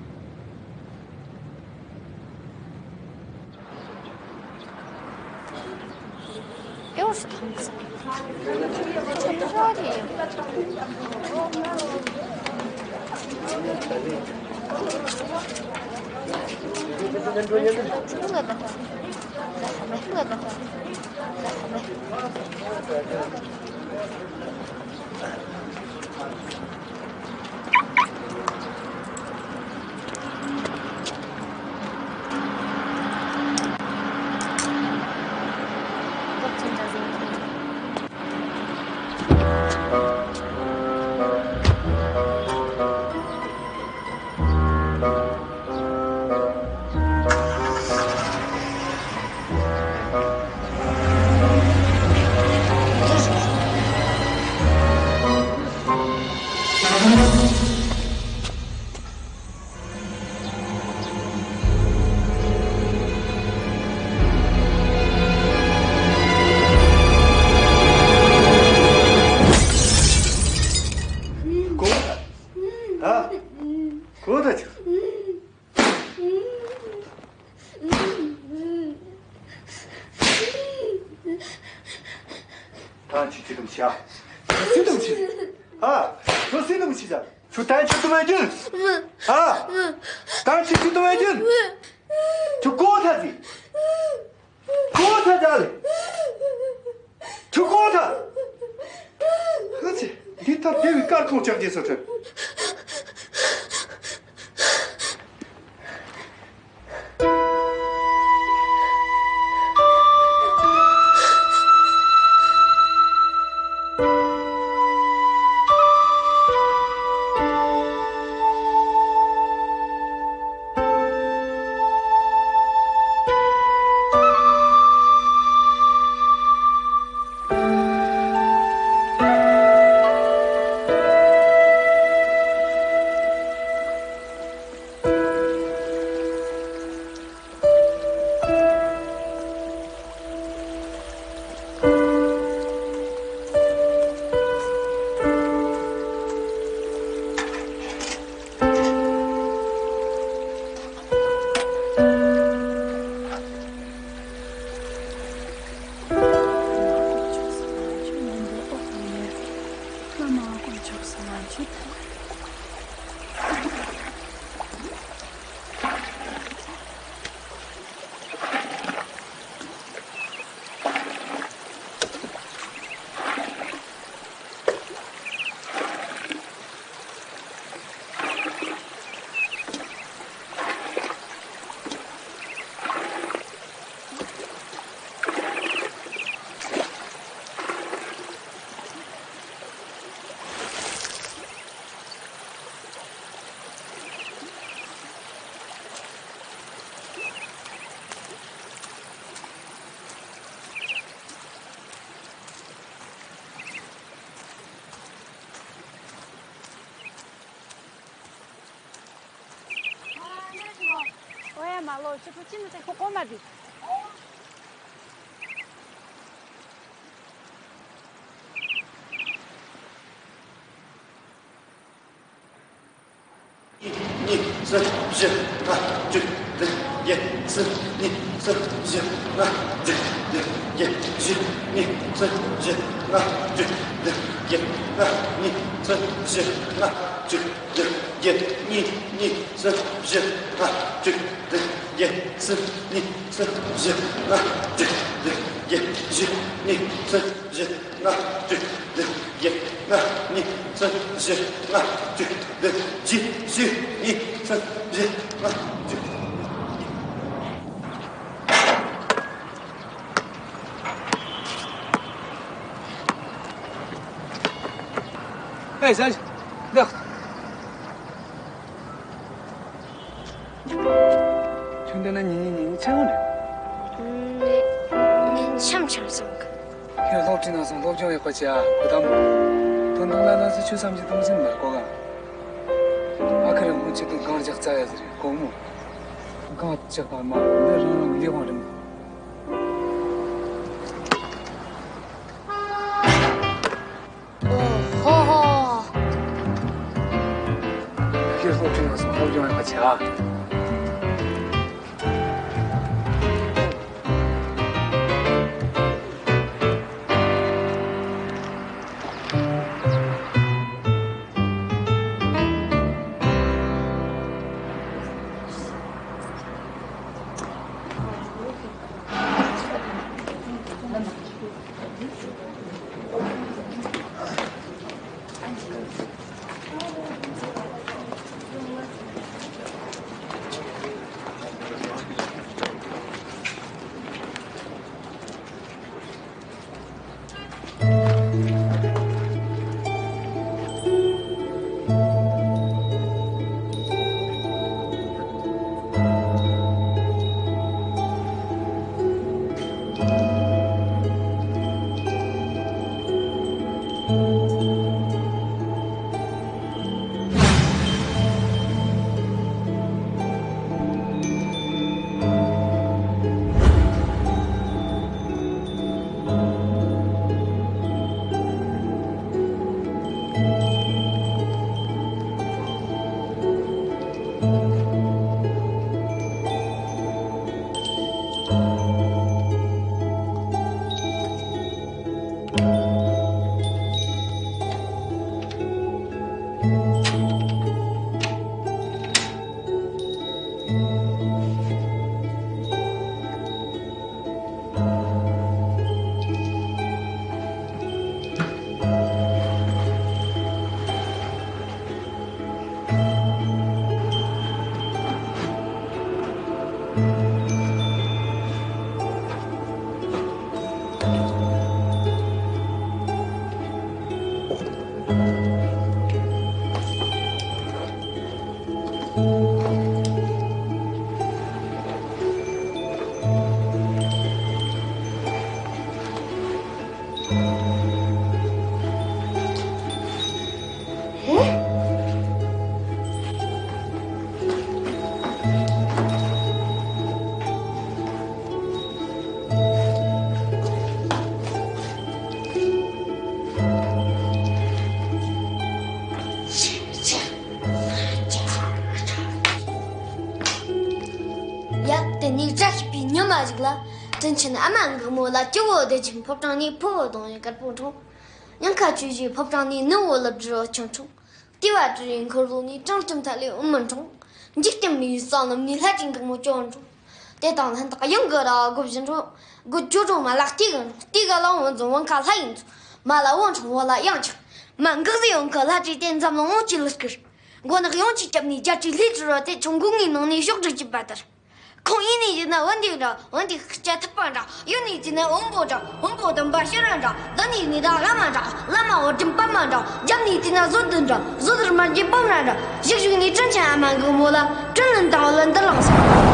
གོ་ད། ཨ། གོ་ད་ཆུ། ད་ཆི་ཆི་དུམ་ཆི་ཨ། ཆི་དུམ་ཆི། ཨ། ཁྱོད་སི་དུམ་ཆི་ཟ། ཁྱོད་ད་ཆི་དུམ་ཨ་རྒྱུན། ཨ། ད་ཆི་ཆི་དུམ་ཨ་རྒྱུན། ཁྱོད་གོ་ཐ་ཟི། གོ་ཐ་ད་ལེ། ཁྱོད་གོ་ཐ། ཧ་ཅི། འདི་ཐ་དེ་བི་དཀར་ཁོང་ཆགས་རྗེས་སུ་ཐོན། ཨོ་ཡ་མ་ལོ་ཆུ་ཕུ་ཆི་ནི་ཏེ་ཁོ་གོ་མ་དི། གཉིས། གསུམ། བཞི། ལྔ། དྲུག་བདུན། བརྒྱད། གསུམ། གཉིས། གསུམ། བཞི། ལྔ། དྲུག་བདུན། བརྒྱད། བཞི། གཉིས། གསུམ། བཞི། ལྔ། དྲུག་བདུན། བརྒྱད། ལྔ། གཉིས། གསུམ། བཞི། ལྔ། དྲུག་བདུན། བརྒྱད། གཉིས། གཉིས། གསུམ། བཞི། ལྔ། དྲུག་བདུན། བརྒྱད། གསུམ། གཉིས། གསུམ། བཞི། ལྔ། དྲུག་བདུན། བརྒྱད། བཞི། གཉིས། གསུམ། བཞི། ལྔ། དྲུག་བདུན། བརྒྱད། ལྔ། གཉིས། གསུམ། བཞི། ལྔ། དྲུག་བདུན། བཞི། བཞི། གཉིས། གསུམ། བཞི། ལྔ། དྲུག་ཨེ་ཟ། འདི། ཁྱོད་འདི་ན་ཉིན་ཉིན་ཉིན་ཉིན་ཆེ་བ་རེད། ཉིན་འཆམ་འཆམ་སོང་གི། ཁྱོད་སློབ་ཁྲིད་ནང་སོང་སློབ་སྦྱོང་ཡག་པོ་བྱས་ཨ། གོ་ཐང་མོ། དོན་དུ་ལ་ལ་སུ་ཆོས་བསམ་གྱི་སྟོང་ཟིན་མ་གོ་ག་ཨ་ཁ་རེ་ཧོན་ཆེ་དུ་གང་ལྕགས་རྩ་ཡ་ཟེར་གོ་མོ། གང་ལྕགས་པ་མ་འདི་རང་རང་གི་ལས་དབང་རེད་མོ། ཧོ་ཧོ། ཁྱེད་སློབ་ཆུང་ལ་སོང་སློབ་སྦྱོང་ཡག་པ་བྱས་ཨ། ཡ། དེ་ནས་བཀྲ་ཤིས་པའི་ཉི་མ་ཞིག་ལ། དྲིན་ཆེན་ཨ་མ་འགག་མོ་ལ་སྐྱེ་བོ་བདེ་ཆེན་ཕོ་བྲང་ནས་ཕུ་བོ་དང་ནི་དཀར་པོ་འཁྲུངས། ཉིན་ཁ་ཆུ་བཞིའི་ཕོ་བྲང་ནས་ནུ་བོ་ལབ་སྒྲི་བོ་ཆུང་འཁྲུངས། ལྟེ་བ་དྲི་ཡི་འཁོར་ལོ་ནས་བྲང་ལྕམ་ཐ་ལེ་འོ་མི་འཁྲུངས། འཇིག་རྟེན་མི་ཡི་ས་ལམ་ནས་ལྷ་གྲས་འགག་མོ་སྐྱོ་བོ་འཁྲུངས། དེ་དང་ལྷན་ཐག་ཡང་གི་ར་སྒོ་བཞི་འཁྲུངས། སྒོ་ཅོ་ཅོ་མ་ལ་ལྟེ་གི་འཁྲུངས། ལྟེ་གི་ལ་བོ་འཛོམས་བོ་ཁ་ལྷ་ཡི་འཁྲུངས། མ་ལ་བོ་འཁྲུངས་བོ་ལ་ཡང་ཆགས། མ་འགག་ཟེ་ཡོང་གི་ལྷ་གྲས་དེ་འཛམ་གླིང་བོ་གཅིག་ལ་བསྐུར། མགོ་ནག་ཡོངས་ཀྱི་སྐྱབས་ནས་རྒྱལ་སྲས་ལྷས་གྲུབ་རོ་དེ་ཆུང་གོ་ངའི་ནང་ནས་ཕྱོགས་སྒྲིག་གྱི་པ་དར། ཁོང་ཡིན་ནས་ཡིན་ན་བུ་འདི་འདྲ་བུ་འདི་ཤུགས་རྒྱ་ཐུབ་པ་འདྲ། གཡོན་ནས་བལྟས་ན་བོན་པོ་འདྲ་བོན་པོ་དམ་པ་ཤེས་རབ་འདྲ། ལ་ནས་ནི་ད་བླ་མ་འདྲ་བླ་མ་འོ་དྲིན་པད་མ་འདྲ། རྒྱབ་ནས་བལྟས་ན་བཟོ་ལྡན་འདྲ་བཟོ་ལྡན་མ་རྒྱུད་པད་མ་འདྲ། ཞིག་ཞིག་ནས་དྲིན་ཆེན་ཨ་མ་འགག་མོ་ལ་དྲིན་ལན་དང་བ་ལ་འདི་ལངས་སོང་།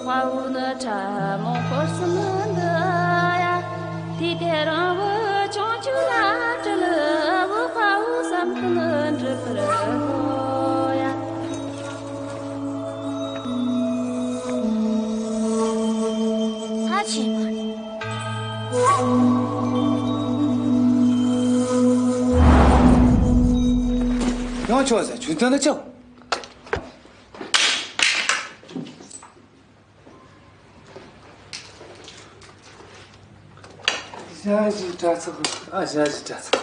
དཔའ་བོ་ནི་ཕྲ་མོ་འཁོར་གསུམ་འདི་ཡ། དུས་དེ་རིང་བུ་ཆུང་ཆུང་ལ་སྤྲུལ་བུ་དཔའ་བོ་བསམ་དོན་འགྲུབ་པར་ཤོག་ཡ། ཧ་ཆེ་མ། ཡང་ཆོག་ཟེར་ཆུ་ཚན་ལ་ཆོག་ཞག་བཞི་དྲ་ཚགས། ཨ་ཞག་བཞི་དྲ་ཚགས།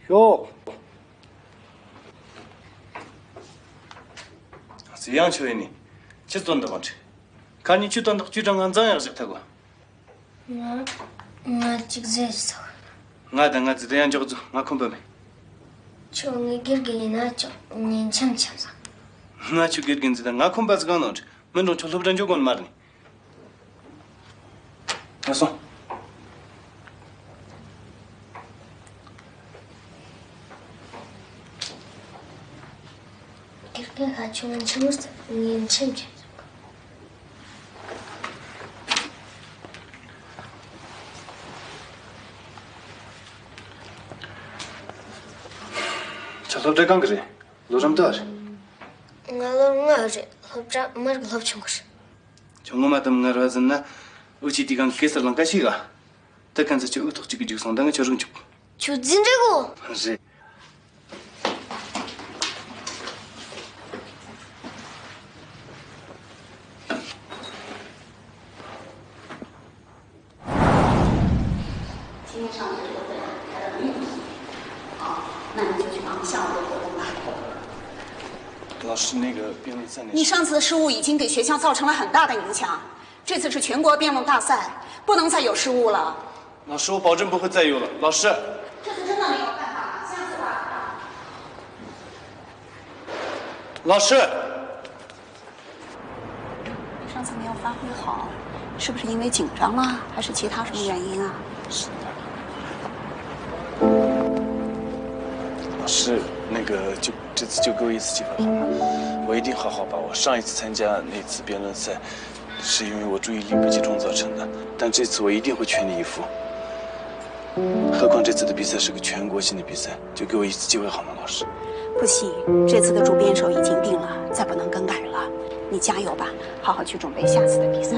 ཤོག་ཟི་ཡང་ཆོས་ཡིན་ནི། ཁྱི་བཙོན་དུ་མ་ཁྲིད། ཁ་ཉིན་ཁྱོད་དོན་དག་ཅུས་ཀྲང་ང་འཛང་ཡག་བཞག་ཐལ་གོ། ང་ང་གཅིག་ཟེར་སོ། ང་དང་ང་ཛི་དེ་ཡང་འཇོག་རྫུ་ང་ཁོམ་པ་མེད། ཁྱོད་ངའི་དགེ་རྒན་ཡིན་ན་ཅོག་ངའི་འཆམ་འཆམ་ས། ང་ཁྱོད་དགེ་རྒན་ཛི་དང་ང་ཁོམ་པ་ཟི་གང་ནང་ཁྲི་མི་འགྲོ་ཁྱོད་སློབ་གྲྭ་འཇོག་གོ་ནི་མ་རེད་ནི། ང་སོང་། དགེ་རྒན་ལྷ་ཆུང་ཆུང་ངའི་འཆམ་ཆུང་། ཁྱོད་སློབ་གྲྭ་གང་གི་རེད། ལོ་རམ་ཏོ་རེད། ང་ལོ་ལྔ་རེད། སློབ་གྲྭ་མི་རིགས་སློབ་ཆུང་གི་རེད། ཁྱོད་ངོ་མ་དམ་ངར་བ་ཟིན་ན། འུ་ཆི་དུས་གང་གི་གེ་སར་ལང་ཀ་ཤི་ག་ད་གན་ཚ་ཁྱོད་འུ་ཐོག་གཅིག་གི་རྒྱུག་སོང་ད་ང་ཁྱོད་རང་འཇུག་ཁྱོད་རྫུན་འདྲ་གོ། རེད།老师，那个辩论赛那你上次的失误已经给学校造成了很大的影响，这次是全国辩论大赛，不能再有失误了。老师，我保证不会再有了。老师，这次真的没有办法了，下次吧。老师。 上次没有发挥好，是不是因为紧张了，还是其他什么原因啊？老师，那个，就这次就给我一次机会好吗？我一定好好把握。上一次参加那次辩论赛，是因为我注意力不集中造成的，但这次我一定会全力以赴。何况这次的比赛是个全国性的比赛，就给我一次机会好吗，老师？不行，这次的主辩手已经定了，再不能更改了。你加油吧，好好去准备下次的比赛。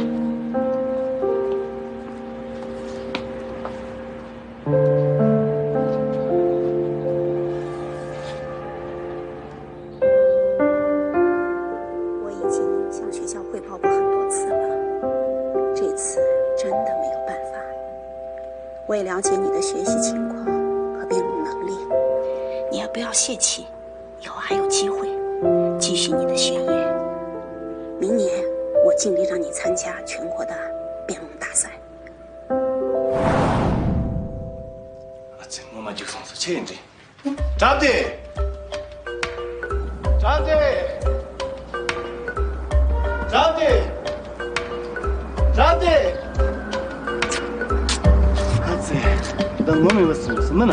我已经向学校汇报过很多次了，这次真的没有办法。我也了解你的学习情况和辩论能力，你也不要泄气，以后还有机会继续你的学业。明年我尽力让你参加全国的辩论大赛。ཨ་ཙི། ངོ་མ་འཇིགས་སོང་ཟེར་ཆི་ཡིན་འདི། དྲ་འདི། དྲ་འདི། དྲ་འདི། དྲ་འདི། ཨ་ཙི། ད་ངོ་མི་བ་སུ་སུ་མིན་ན།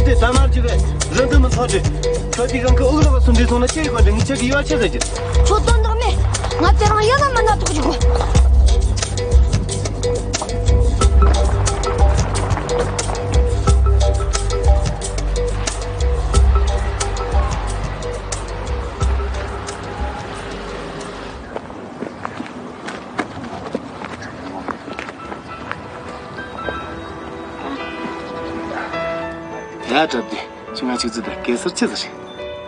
དེ་ད་མར་ཅི་བས་རི་འདི་མི་ཚོགས་ཏེ། ཁྱོད་ཀྱི་གང་གི་ཨུག་ར་བ་སུ་འདྲེས་སོང་ན་ཁྱེད་ཀྱི་བར་འདི་ངས་ཁྱེད་ཀྱི་ཡུ་བ་ཆེ་ཟེར་གྱི། ཁྱོད་དོན་དག་མེད། ང་དེ་རང་ཡ་ལ་མ་ན་ཐོག་ཅིག་གོ། ཡ་གྲབ་དེ་ཁྱི་ང་ཆིག་ཙི་ད་གེ་སར་ཆི་ཟེར།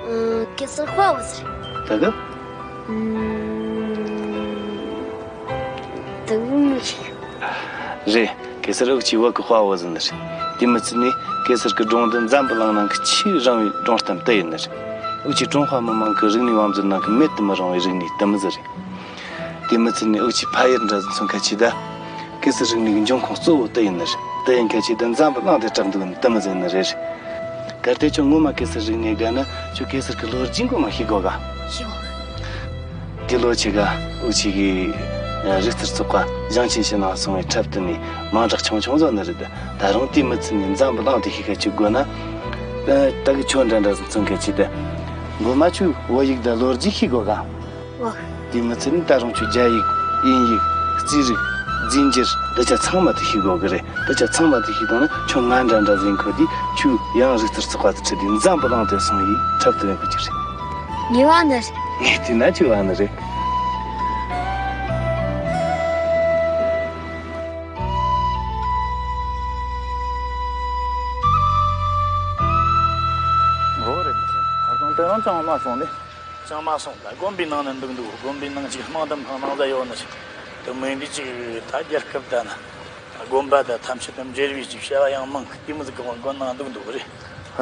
ཨ། གེ་སར་དཔའ་བོ་ཟེར། ད་ག་ཨུམ། དེ་མོ་ཞིག་རེད། གེ་སར་འུ་ཅག་བོད་ཀྱི་དཔའ་བོ་ཟིག་ནི་རེད། དེ་མི་ཚད་ནི་གེ་སར་གྱི་སྒྲུང་འདི་འཛམ་བུ་གླིང་ནང་གི་ཆེས་རིང་བའི་སྒྲུང་གཏམ་དེ་ཡིན་ནི་རེད། འུ་ཅག་ཀྲུང་ཧྭ་མི་དམངས་ཀྱི་རིག་གནས་དབང་འཛིན་ནང་གི་མེད་དུ་མི་རུང་བའི་རིག་གནས་དེ་མོ་ཟིག་རེད། དེ་མི་ཚད་ནི་འུ་ཅག་ཕ་ཡུལ་འདྲ་ཟིག་མཚོན་ཁ་ཆེ་ད། གེ་སར་རིག་གནས་ཀྱི་འབྱུང་ཁུངས་གཙོ་བོ་དེ་ཡིན་ནི་རེད། དེ་ཡིན་ཁ་ཆེ་ད་འཛམ་བུ་གླིང་དེ་གྲགས་འདུག་ནི་དེ་མོ་ཟིག་ནི་རེད། གལ་ཏེ་ཁྱོད་ངོ་མ་གེ་སར་རིག་གནས་དགའ་ན་ཁྱོད་གེ་སར་གྱི་ལོ་རྒྱུས་མགོ་མ་ཤེས་དགོས་ག་ཤེས་དགོས། དེ་ལོ་ཆེ་ག་འུ་ཅག་གི་རིག་རྩལ་ཚོགས་པ་ཞིང་ཆེན་ཕྱི་ནང་སོང་བའི་འཁྲབ་སྟོན་ནས་མང་དྲགས་ཆུང་ཆུང་བཟོ་ནི་རེད། ད་རུང་དེ་མི་ཚད་ནས་འཛམ་བུ་གླིང་དེ་ཤེས་ཁ་ཆེ་དགོས་ན། ད་གི་ཁྱོད་འདྲ་འདྲ་ཟིག་མཚོན་ཁ་ཆེ་ད། མགོ་མ་ཁྱོད་བོད་ཡིག་ད་ལོ་རྒྱུས་ཤེས་དགོས་ག་ཨོ། དེ་མི་ཚད་ནི་ད་རུང་ཁྱོད་རྒྱ་ཡིག་དབྱིན་ཡིག་རྩིས་རིག་རྫས་འགྱུར་འདི་ཆ་ཚང་མ་དེ་ཤེས་དགོས་གི་རེད། འདི་ཆ་ཚང་མ་དེ་ཤེས་བཏང་ན་ཁྱོད་ང་འདྲ་འདྲ་ཟིག་ཁོ་དེ་ཁྱོད་ཡང་རིག་རྩལ་ཚོགས་པ་དེ་ཁྲིད་དེ་འཛམ་བུ་གླིང་དེ་སོང་ཡིས་འཁྲབ་སྟོན་ཡོང་གི་རེད། ངེས་པ་ནི་རེད། ངས་བལྟས་ན་ཁྱོད་བ་ནི་རེད། འོ་རེད་མི་ཤེས། ཁ་སང་དེ་རིང་ཅང་མ་སོང་ནི། ཅང་མ་སོང་ད། དགོན་པའི་ནང་ན་འདུག་འདུག་དགོན་པའི་ནང་ཅིག་དམངས་འདུམ་ཁང་ནང་ལ་ཡོད་ནི་ཞིག་དེ་མིན་འདི་ཅིག་ད་རྒྱལ་ཁབ་ད་ན་དགོན་པ་ད་ཐམས་ཅད་དུ་འབྲེལ་བའི་ཅིག་བྱ་བ་ཡང་མང་གི་དེ་མི་ཟིག་གི་དབང་དགོན་ནང་འདུག་འདུག་རེད།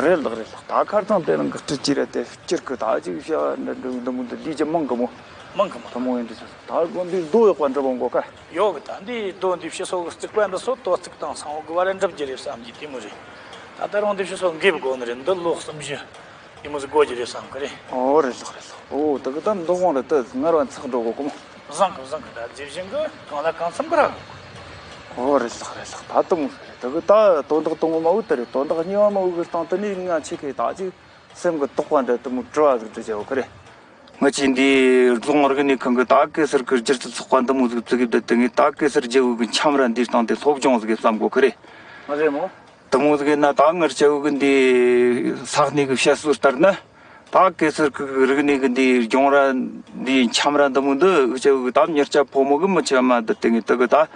རེད་ལགས་རེད་ལགས། ད་ཁར་ཚང་དེ་རིང་གི་སྤྲི་ཅི་རེད་དེ་སྤྱིར་གི་ད་ཅིག་བྱ་བ་འདི་འདི་འདི་མོ་འདི་ལས་ཀྱི་མང་གི་མོ། མང་གི་མོ། དེ་མོ་ཡིན་དུས་ད་དགོན་པའི་རྡོ་ཡག་པ་འདྲ་པོ་འགོ་ཁ། ཡོད་གི་ད་འདི་རྡོ་འདི་ཕྱི་སོ་གི་རྩིག་པ་འདི་སོ་དོ་རྩིག་དང་སང་བོ་གི་བར་འགྲུབ་ཀྱི་རེད་བསམ་གྱི་དེ་མོ་རེད། ད་ད་རུང་འདི་ཕྱི་སོ་འགེབས་དགོ་ནི་རེད། འདི་ལོ་གསུམ་བཞི། དེ་མོ་ཟིག་དགོས་ཀྱི་རེད་བསམ་གི་རེད། ཨོ་རེད་ལགས་རེད་ལགས། ཨོ་དེ་གི་ད་འདི་དབང་རེད་དེ་ངར་བ་ཚག་འགྲོ་གོ་གོ་མོ། བཟང་གི་བཟང་གི་ད་རྗེས་བཞིན་གི་གང་ལ་གང་འཚམ་གི་ར། ཨོ་རེད་ལགས་རེད་ལགས། ད་དེ་མོ་ཟིག་རེད། དེ་གི་ད་དོན་དག་དང་པོ་མ་འུ་དེ་རེད། དོན་དག་གཉིས་པ་མ་འུ་གི་སྟེང་དུ་ནི་ང་ཆེ་གི་ད་ཅིག་སེམས་གི་དོགས་པ་འདྲ་དེ་མོ་དྲི་བ་ཟིག་འདྲི་བྱའོ་གི་རེད། ང་ཆེ་འདི་རྫོང་རིག་གནས་ཁང་གི་ད་གེ་སར་གི་སྒྱུ་རྩལ་ཚོགས་པ་འདི་མོ་ཟིག་བཙུགས་གི་བསྡད་དེ་ངས་ད་གེ་སར་རྒྱལ་པོ་གི་འཆམ་ར་འདིའི་སྟེང་དེ་སློབ་སྦྱོང་ཟིག་བསམ་གོ་གི་རེད། ང་རེད་མོ། དེ་མོ་ཟིག་ཡིན་ན་ད་ངར་སྐྱ་བོ་གི་འདི་ས་གནས་གི་བཤད་སྲོལ་ལྟར་ན། ད་གེ་སར་གི་རིག་གནས་གི་འདི་སྦྱོང་ར་འདི་འཆམ་ར་འདི་མོ་འདི་སྐྱ་བོ་གི་ད་མྱི་སྐྱ་ཕོ་མོ་གི་མི་ཆེ་མ་འདི་དེ་ངས་དེ་གི་ད་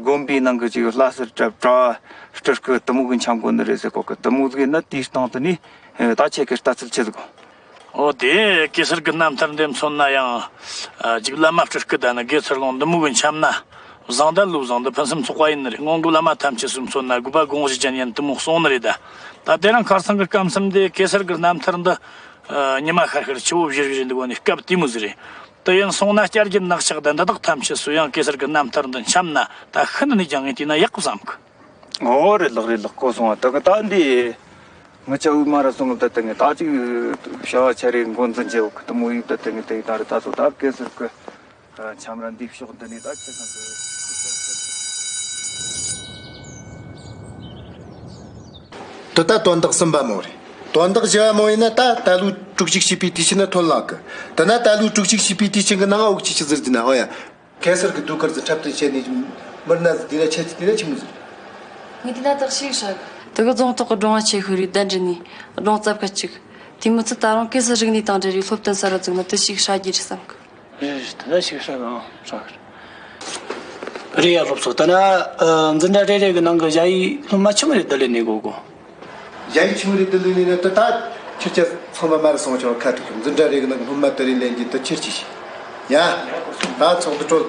དགོན་པའི་ནང་གི་ཅིག་ལྷ་སར་གྲབས་གྲྭ་སྤྲུལ་སྐུ་དེ་མོ་གི་འཆམ་གོ་ནི་རེད་ཟེར་གོ་གི། དེ་མོ་ཟིག་ཡིན་ན་དེའི་སྟེང་དུ་ནི་ད་ཁྱེད་ཀྱི་ལྟ་ཚུལ་ཆི་ཟིག་གོ། འོ་དེ་གེ་སར་གི་རྣམ་ཐར་འདི་མཚོན་ན་ཡང་། ཨ། ཅིག་བླ་མ་སྤྲུལ་སྐུ་ད་ནི་དགེ་ཚུལ་སློང་འདི་མོ་གི་འཆམ་ན། བཟང་ད་ལོ་བཟང་འདི་ཕུན་སུམ་ཚོགས་པ་ཡིན་ནི་རེད། སྔོན་གི་བླ་མ་ཐམས་ཅད་སུ་མཚོན་ན་དགོས་པ་དགོངས་གཞི་ཅན་ཡིན་དེ་མོ་གསུངས་ནི་རེད་ད། ད་དེ་རིང་ཁར་སང་གི་སྐབས་མཚམས་འདི་གེ་སར་གི་རྣམ་ཐར་འདི། ཨ། ཉི་མ་ཤར་ཤར་ཆུ་བོ་བཞུར་བཞུར་འདི་གོ་ནི་སྐབས་དེ་མོ་ཟིག་རེད། དེ་ཡིན་སོང་ན་བསྐྱར་གྱི་ནག་ཆག་ད་འདི་དག་ཐམས་ཅད་སུ་ཡང་གེ་སར་གི་རྣམ་ཐར་འདི་འཆམ་ན་ད་ཤིན་ཏུ་ནས་ཀྱང་ངས་བལྟས་ན་ཡག་གི་བསམ་གི། ཨོ་རེད་ལགས་རེད་ལགས། གོ་སོང་བ། ད་གི་ད་འདི་ང་ཅག་དབུས་མ་ར་སོང་གི་ད་དེ་ངས་ད་ཅིག་བྱ་བ་ཆ་རེ་འགོ་འཛིན་བྱེད་འོག་གི་དེ་མོ་ཡིག་ད་དེ་ངས་དེ་ད་རེད། ད་ཚོ་ད་གེ་སར་གི་འཆམ་ར་འདི་ཕྱོགས་འདི་ནས་ད་ཁྱེད་ཚང་གི་དེ་ད་དོན་དག་གསུམ་པ་མོ་རེད། དོན་དག་བཞི་བ་མོ་ཡིན་ན་ད་ད་ལོའི་དྲུག་ཅུ་བཞི་པའི་དུས་ཆེན་ནི་ཐོན་ལ་གི། དེ་ན་ད་ལོའི་དྲུག་ཅུ་བཞི་པའི་དུས་ཆེན་གི་ནང་འོག་ཅི་ཅི་ཟེར་གྱི་ན། ཨོ་ཡ། གེ་སར་གྱི་ཟློས་གར་ཟིག་འཁྲབ་སྟོན་བྱས་ནས་མི་སྣ་ཟིག་དེ་ལ་ཁྱེད་ཀྱིས་དེ་ལ་ཆི་མོ་ཟིག་ངས་དེ་ན་དག་ཞིག་ཧྲ་གི། དེ་གི་རྫོང་ཐོག་གི་སྒྲུང་བ་ཆེ་ཤོས་རེད། གདན་འདྲེན་ནས་སྒྲུང་རྩབ་ཁ་གཅིག་དེ་མི་ཚད་ད་རུང་གེ་སར་རིག་གནས་དང་འབྲེལ་བའི་སློབ་སྟོན་ས་ར་བཙུགས་ན་དེ་ཞིག་ཧྲ་རྒྱུ་རེད་བསམ་གི། རེད་རེད། དེ་ན་ཞིག་ཧྲ་གི། ཨང་ཧྲ་གི་རེད། རེད་ཡ། སློབ་གཙོ། དེ་ན་འཛིན་གྲྭ་རེ་རེ་གི་ནང་གི་ཞ་ཡི་སློབ་མ་ཆི་མོ་རེ་བསྡུ་ལེན་ནས་གོ་གོ། ཞ་ཡི་ཆི་མོ་རེ་བསྡུ་ལེན་ནས་ན་དེ་ད་ཁྱེད་ཅག་ཚང་མ་མར་སོང་ཆོག་ཁ་ཐུག་འཛིན་གྲྭ་རེ་གི་ནང་སློབ་མ་བསྡུ་ལེན་ལེན་གྱི་དེ་ཁྱེར་ཅི་ཞིག་ཡ། ད་ཚོགས་འདུ་གྲོལ།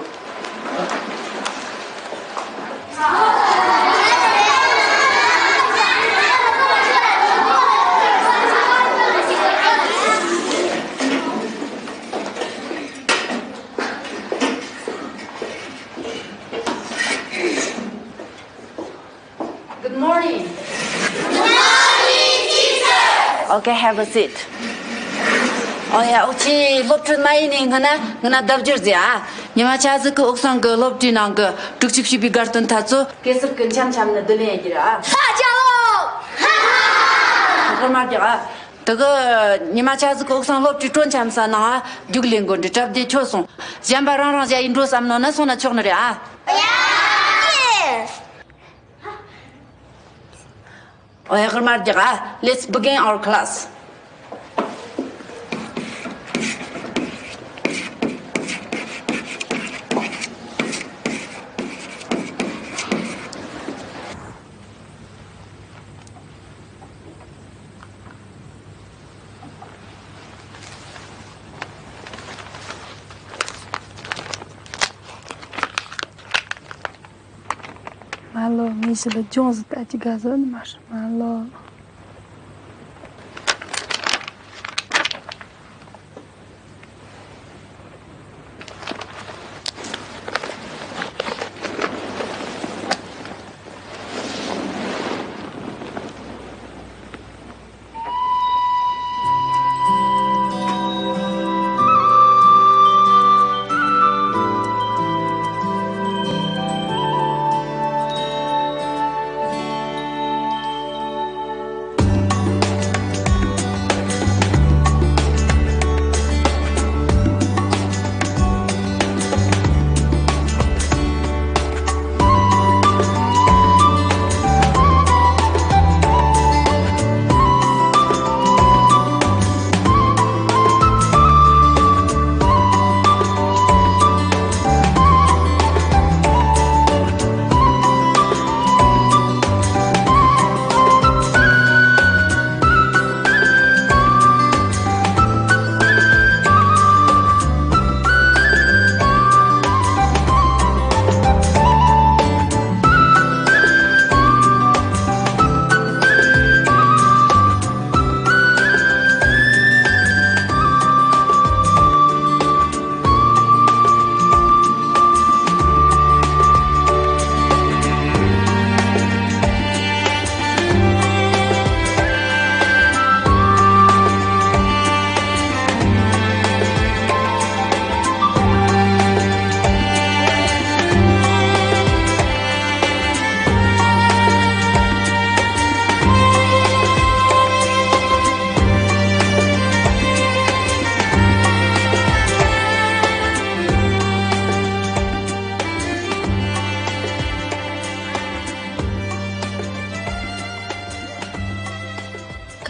Good morning. Good morning, teacher. Okay, have a seat. ཨོ་ཡ། འུ་ཆོས་སློབ་ཁྲིད་མ་ཡིན་ནས་སྔ་ན་སྔ་ན་ལྡབ་འགྱུར་ཟེར་ཨ། ཉི་མ་ཆ་ཟིག་གི་འོག་སང་གི་སློབ་གྲྭའི་ནང་གི་དྲུག་ཅུ་བཞི་པའི་དགའ་སྟོན་ཐ་ཚོ་གེ་སར་གི་འཆམ་འཆམ་ནི་བསྡུ་ལེན་ཡེད་རྒྱུ་ར་ཨ། ཧ་ཅང་ལོ། ཧ་ཧ། ཨ་མ་རྒྱག་ཨ། དེ་གི་ཉི་མ་ཆ་ཟིག་གི་ཨོག་སང་སློབ་གྲྭའི་གྲོན་འཆམ་ས་ནང་ཨ་རྒྱུགས་ལེན་དགོས་འདྲི། གྲབས་དེ་ཁྱོད་སོང་། གཞན་པ་རང་རང་ཞ་ཡི་འགྲོ་བསམ་ནོ་ན་སོང་ན་ཆོག་ནི་རེད་ཨ། ཨོ་ཡ་ཧར་མར་རྒྱག་ཨ། Let's begin our class. མ་ལོ་མི་ཞིག་ལ་ཅུང་ཟད་ལྟ་ཅི་དགའ་བཟོ་ནི་མ་རེད་མ་ལོ།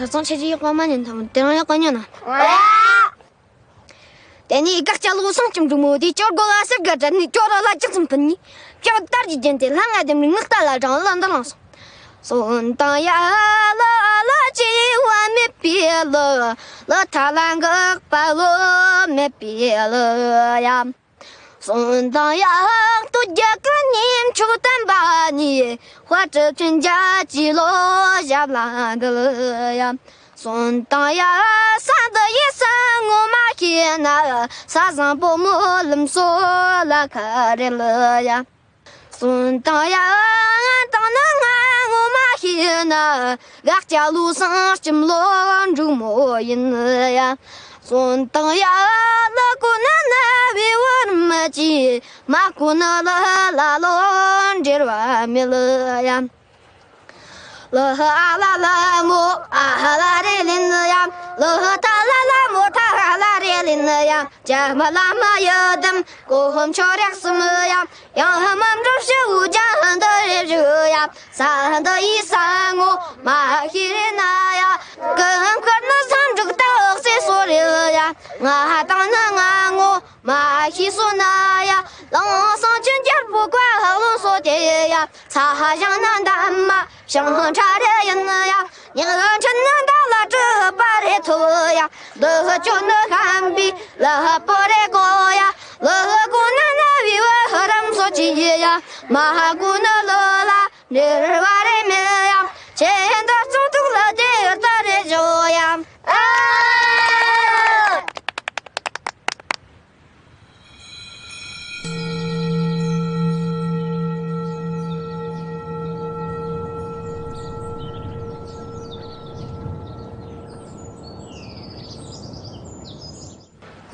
ཁ་སང་ཁྱེད་ཀྱིས་ཡག་པོ་མ་ཉན་ཐང་། དེ་རིང་ཡག་པོ་ཉན་ན། དེ་ནས་དགག་བྱ་བློ་བཟང་སྐྱིད་འབྲུག་མོ་དེ་ཅོར་གོ་ལ་སེར་ག་དྲན་ནས་ཅོར་ལ་ལ་ཅག་ཙམ་ཕུད་ནས། ཕྱག་དར་གྱི་རྒྱན་དེ་ལྷ་ང་ལྡེམ་རིང་ངག་རྟ་ལ་དྲངས་ལ་འདི་ལངས་སོང་། སོན་དང་ཡ་ལ་ལ་བྱེ་བ་མེད་པའི་ལུ། ལུ་ཐ་ལ་འགག་པ་ལོ་མེད་པའི་ལུ་ཡ། སོན་དང་ཡ་སྟོད་རྒྱ་གི་ཉིན་ཕྱོགས་བསྟན་པ་ནི། དཔལ་གྲུབ་ཆེན་རྒྱལ་གྱི་ལོ་ཞབས་ལ་འདུལ་ཡ། སོན་དང་ཡ་ས་འདི་ཡི་ས་ངོ་མ་ཤེས་ན། ས་བཟང་བུ་མོ་ལམ་སོ་ལ་ཁ་རེ་ལུ་ཡ། སོན་དང་ཡ་ང་དང་ནི་ང་ངོ་མ་ཤེས་ན། དགག་བྱ་བློ་བཟང་སྐྱིད་ལོ་འབྲུག་མོ་ཡིན་ཡ། སོན་དང་ཡ་ལ་གོ་ན་ན་བའི་བར་མི་ཅི། མ་གོ་ན་ལ་ལ་ལོ་འབྲེལ་བ་མེད་ཡ། ལ་ཧ་ཨ་ལ་ལ་མོ་ཨ་ཧ་ལ་རེ་ལིན་ཡ། ལ་ཧ་ཐ་ལ་ལ་མོ་ཐ་ཧ་ལ་རེ་ལིན་ཡ། ཇ་མ་ལ་མ་ཡ་དམ་གོ་ཧོམ་ཆོ་རེག་སུམ་ཡ། ཡང་ཧ་མམ་རུ་ཤི་འུ་ཇ་ཧ་འདི་རེ་རུ་ཡ། ས་འདི་ཡི་ས་ངོ་མ་ཤི་རེ་ན་ཡ། ཀི་ཧམ་ཁར་ནི་ས་འབྲུག་ཏ་འོག་སེ་སོ་རེ་ཡ། ང་ཧ་དང་ནི་ང་ངོ་མ་ཤི་སོ་ན་ཡ། ལང་སང་ཆེན་རྒྱལ་པོ་ཀ་ཧ་ལོ་སོ་དེ་ཡ། ཚ་ཧ་ཞང་ན་འདམ་མ་ཞང་ཧ་ཁྲ་རེ་ཡིན་ཡ། ཉི་ཧ་ཁྲི་ན་འདའ་ལ་གྲུ་པ་རེ་ཐོ་ཡ། འདི་ཧ་ཅོ་ནི་ཧམ་པི་ལ་ཧ་པོ་རེ་གོ་ཡ། ལ་ཧ་གོ་ན་ན་བི་བ་ཧ་རམ་སོ་ཅི་ཡ། མ་ཧ་གོ་ན་ལ་ལ་ནེར་བ་རེ་མེ་ཡ། ཆེ་ཧན་ད་ཙོ་ཏུག་ལ་དེ་ད་རེ་ཇོ་ཡ། ཨ།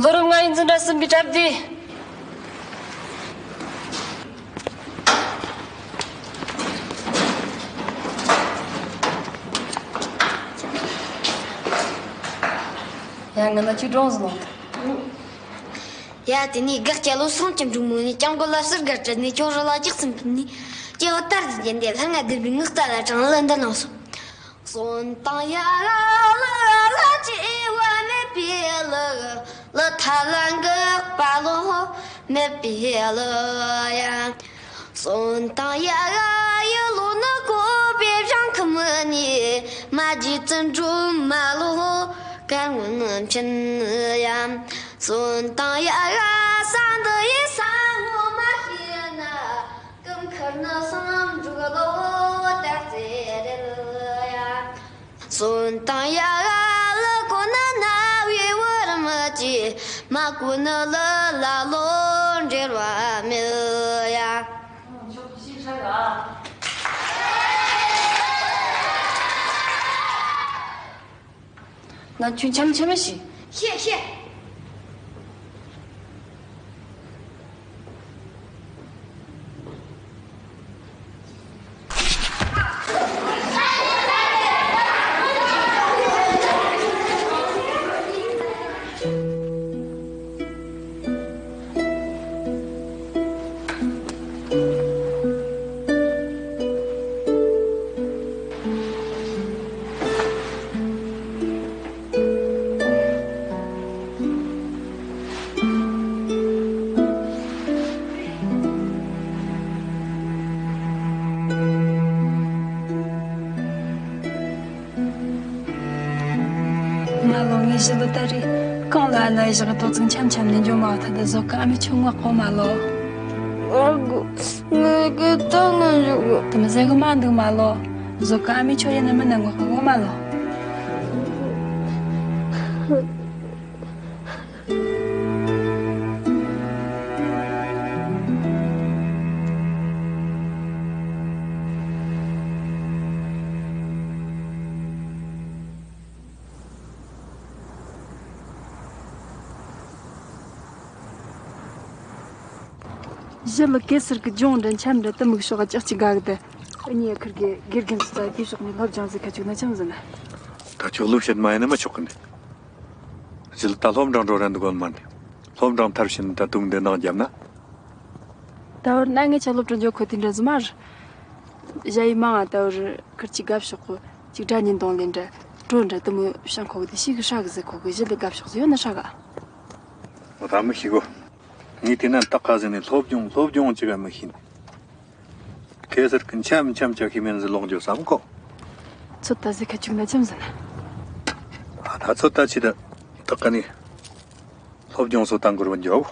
ལོ་རབས་ལྔ་ཡི་འཛིན་གྲྭ་གསུམ་པའི་གྲ་སྒྲིག། ཡ། ང་ལ་ཆུ་གྲང་ཟིན་ལོང་། ཡ། དེ་ནས་སྒར་སྐྱ་ལོ་སྲང་གཅིག་འབྲུག་མོ་ནས་སྐྱབས་མགོན་ལ་ཟུར་སྒར་བྲལ་ནས། ཁྱོད་རི་ལ་ལྕགས་ཚན་ཕུད་ནས། སྐྱེ་བོ་དར་དུ་བརྒྱན་ཏེ། ལྷ་ང་བདེན་པའི་ངག་རྟ་ལ་དྲངས། གླུ་འདི་གནང་སོང་། གསོན་དང་ཡ་ལ་ལ་ལ་སྐྱེ་བ་མེད་པའི་གླུ། གླུ་མཐའ་ལ་འགག་པ་ལོ་མེད་པའི་གླུ་ཡ། གསོན་དང་ཡ་ལ་ཡི་ལོ་ནི་བཀོད་པའི་བྱང་ཁུ་མི་ནི། མ་རྗེ་བཙུན་སྒྲོལ་མ་ལོ་གར་ངོ་ནི་འཕྱན་ཡ། གསོན་དང་ཡ་ལ་ས་འདི་ཡི་ས་ངོ་མ་ཤེས་ན། སྐུ་མཁར་ནི་བསམ་འགྲུབ་ལོ་སྟག་རྩེ་རེད་ཡ། གསོན་དང་ཡ་ལ་གོ་ན་རྣ་བའི་བུ་རམ་གྱི། མ་གོ་ནི་ལ་ལ་ལོ་འབྲེལ་བ་མེད་ཡ། ང་ཁྱོད་འཆམ་འཆམ་ཞིག་ཤེས་ཤེས། མ་ལོ། ངས་ཞི་ལུ་ད་རེས་གང་ལ་ལ་བཞག་དོ་ཚིགས་འཆམ་འཆམ་ནས་འཇོ་མ་ཐ་ད་བཟོ་གི་ཨ་མའི་ཆུ་ངག་གོ་མ་ལོ། ཨ་གོ། ངས་གི་ད་ང་འཇོ་གི། དེ་མི་ཟེར་གི་མ་འདུག་མ་ལོ། བཟོ་གི་ཨ་མའི་ཆུ་ཡིན་ན་མི་ན་ངག་གི་གོ་མ་ལོ། ཞི་ལུ་གེ་སར་གི་ལྗོངས་འདྲ་འཆམ་འདྲ་དུ་མིག་ཤོག་ཅག་ཅིག་དགའ་གི་དེ། ཨ་ནི་ཡ་ཁིར་གི་དགེ་རྒན་ཚོ་ད་དེ་ཕྱོགས་ནས་སློབ་སྦྱོང་ཟིག་ཁ་བཅུག་ན་ཅང་ཟིན་ན། ད་ཁྱོད་སློབ་བྱེད་མ་ཡིན་ན་མི་ཆོག་གི་འདི། ཞི་ལུ་ད་སློབ་འབྲིང་འགྲོ་རན་འདུག་གོ་མ་ནི། སློབ་འབྲིང་མཐར་ཕྱིན་ད་དུང་འདི་ནང་བརྒྱབ་ན། ད་བར་ན་ངས་ཆ་སློབ་གྲྭ་འཇོག་ཁོ་དེ་འདྲ་ཟིག་མ་རེད། ཞ་ཡི་མང་ང་ད་བར་ཁིར་གཅིག་དགའ་ཕྱོགས་གོ། གཅིག་དགྲ་གཉེན་དང་ལེན་འདྲ་གྲོ་འདྲ་དུ་མོ་བྱང་ཁོ་གི་དེ་ཤི་གི་ཧྲ་གི་ཟེར་ཁོ་གི་ཞི་ལུ་དགའ་ཕྱོགས་ཟིག་ཡོད་ན་ཧྲ་ག་འོ་ད་མི་ཤི་གོ། ངས་དེ་ན་ཏག་ཁ་ཟིན་ནས་སློབ་སྦྱོང་སློབ་སྦྱོང་ཅི་ག་མི་ཤེས། གེ་སར་གི་འཆམ་འཆམ་ཅག་ཤེས་མིན་ཟིག་ལོག་འཇོག་བསམ་གོ། ཚོད་ལྟ་ཟིག་ཁ་བཅུག་ན་ཅམ་ཟིན། ད་ད་ཚོད་ལྟ་ཆི་ད། ཏག་ཁ་ནི། སློབ་སྦྱོང་སོ་ད་འགུར་བ་འཇོག་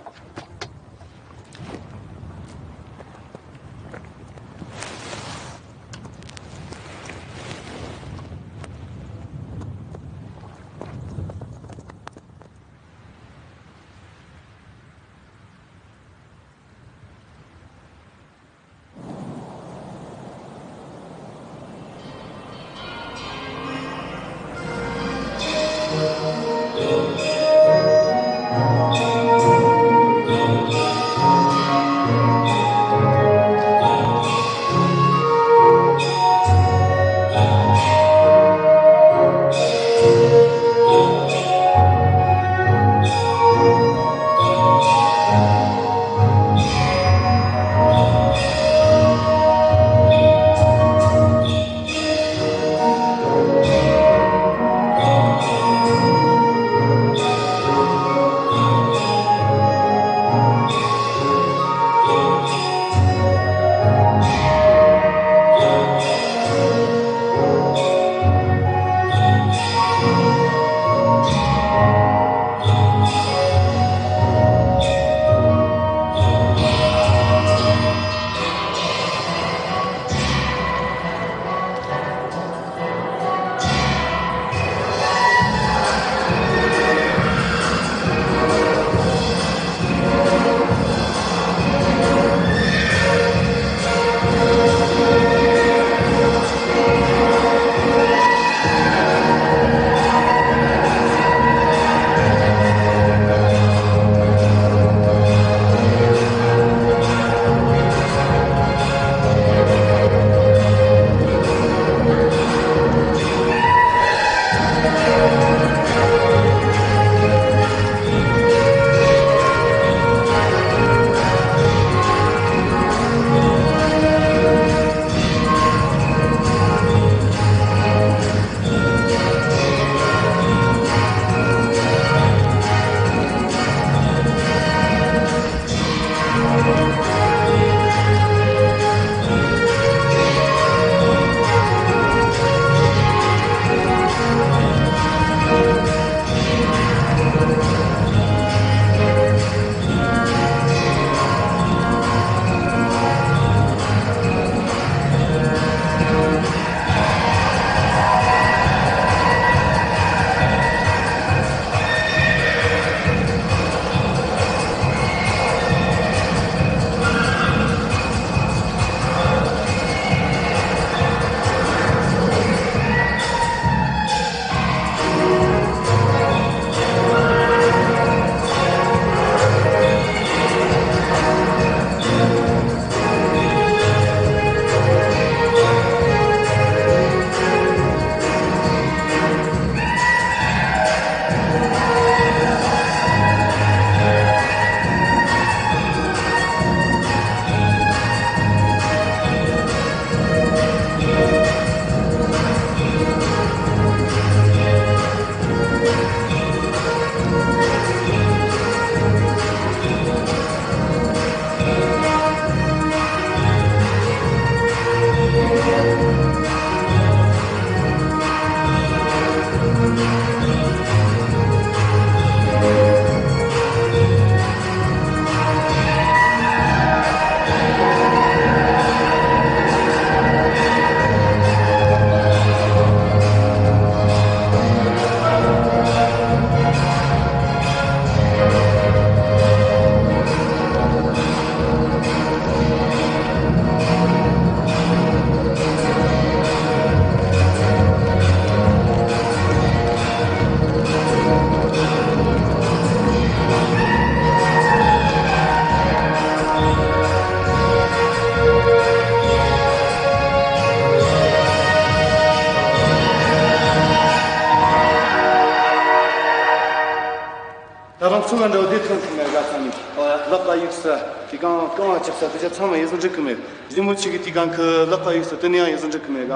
རྐང་བ་ཆག་ས་དེ་ཆ་ཚང་མ་ཡིན་ཟིན་འགྲིག་གི་མེད། རི་མོ་ཆེ་གི་དུས་གང་གི་ལག་པ་ཡིག་ས་དེ་ནས་ཡང་ཡིན་ཟིན་འགྲིག་གི་མེད་ག་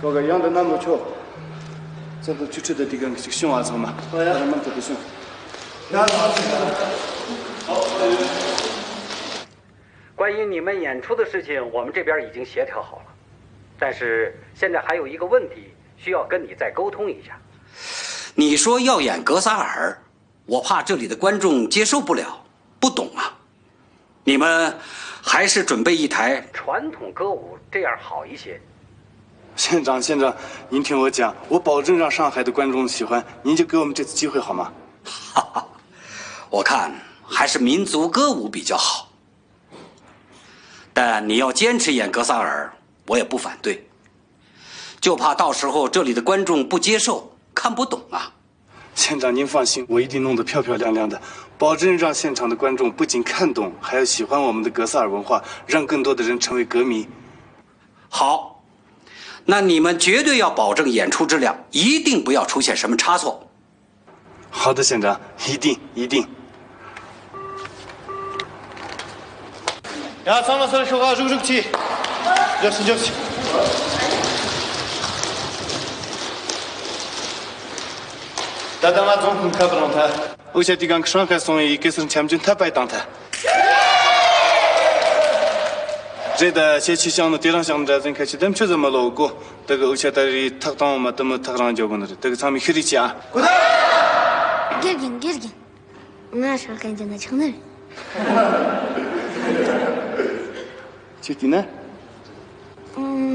ཀོ་ག་ཡང་དུ་ནམ་ལོ་ཆོ། ཚེ་དང་ཆུ་ཁྲི་དང་དུས་གང་གི་ཅིག་བྱུང་བ་ཚང་མ། ཨོ་ཡ། ད་ར་མང་དུ་དུ་བྱུང་། ཡ། 关于你们演出的事情，我们这边已经协调好了，但是现在还有一个问题需要跟你再沟通一下。你说要演《格萨尔》，我怕这里的观众接受不了，不懂啊。你们还是准备一台传统歌舞，这样好一些。县长，县长，您听我讲，我保证让上海的观众喜欢，您就给我们这次机会好吗？哈哈，我看还是民族歌舞比较好。但你要坚持演《格萨尔》，我也不反对，就怕到时候这里的观众不接受，看不懂啊。县长，您放心，我一定弄得漂漂亮亮的，保证让现场的观众不仅看懂，还要喜欢我们的格萨尔文化，让更多的人成为歌迷。好，那你们绝对要保证演出质量，一定不要出现什么差错。 好的，县长，一定，一定。 ཡ། ཚང་མ་སར་ཤོག་ག་རུག་རུག་ཅིག་འཇོག་སི་འཇོག་སི། ད་ལྟ་ང་རྫོང་ཁོངས་ཁ་པར་རང་ཐལ། འུ་ཆ་དེ་གང་གི་ཧྲང་ཧའེ་སོང་ཡི་གེ་སར་འཆམ་རྒྱུ་མཐའ་སྤེལ་བཏང་ཐལ། རེད་ད། ཁྱེད་ཆོས་ཤང་ནི་དེ་རང་ཤང་འདྲ་ཟིན་ཁ་ཆེ་དམ་ཆོས་ཟིན་མ་ལོ་གོ། དེ་གི་འུ་ཆ་ད་རེས་ཐག་བཏང་མ་དུ་མི་ཐག་རང་འཇོག་གི་ནི་རེད། དེ་གི་ཚང་མས་ཤི་རི་ཅི་ཨ། དགེ་རྒན། དགེ་རྒན། ང་ཧྲང་ཧའེ་འགྱོ་ན་ཆོག་ནི་རེད། ཁྱེད་ཀྱིས་ན། ཨུམ།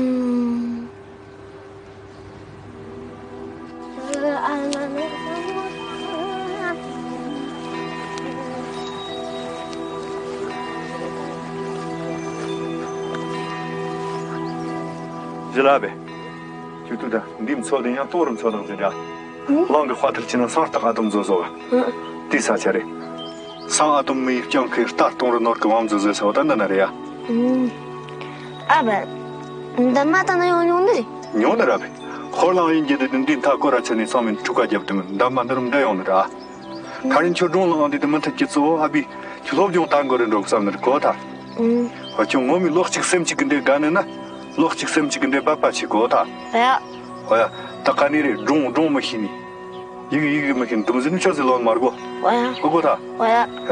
ཇི་ལ་བས། ཁྱོད་ཐུག་ད་འདིའི་མཚོ་དེ་ཡང་ལྟོ་རུ་མཚོ་ལག་ཟེར་འདྲ། གླང་གི་དཔའ་ཐུལ་ཆེ་ན་སང་སྟག་ཨ་དུམ་བཟོ་བཟོ་བ། དེ་ས་ཆ་རེད། སང་ཨ་དུམ་མི་ཡིས་སྤྱང་ཁའི་རྟ་སྟོང་རུ་ནོར་གི་བང་མཛོད་ཟེར་ས་བ་ད་འདི་ན་རེད་ཡ། ཨ་བ། འདི་མ་ད་ན་ཡོང་མྱོང་ནི་རེད། མྱོང་ནི་ར་བས། ཧོར་གླང་ཡིན་གྱི་འདི་འདི་མཐའ་སྐོར་ར་ཆེ་ནས་སང་མིན་ཕྲུ་ག་རྒྱབ་དུ་མིན་འདམ་མ་འདི་རུ་འདྲ་ཡོང་ནི་ར། ཁ་རིན་ཆོ་སྒྲུང་ལའང་འདི་དུ་མི་ཐུབ་ཀྱི་གཙོ་བོ་ཨ་བི་ཁྱོད་སློབ་སྦྱོང་ལྟ་མགོ་རེ་འགྲོ་བསམ་ནི་རེད་གོ་ཐལ། ཨུམ། ཨ་ཁྱོད་ངོ་མའི་བློ་གཅིག་སེམས་གཅིག་གི་འདྲེ་དགའ་ནི་ན། བློ་གཅིག་སེམས་གཅིག་གི་འདྲེ་འབད་པ་ཆེ་གོ་ཐལ། ཨ་ཡ། ཨོ་ཡ། ད་ག་ནི་རེད། སྒྲུང་སྒྲུང་མི་ཤེས་ནི། ཡིག་ཡིག་མི་ཤེས་ནི་དུམ་ཟིན་ཆོ་ཟི་ལོན་མར་གོ། ཨོ་ཡ། གོ་གོ་ཐལ། ཨོ་ཡ། ཡ། ད་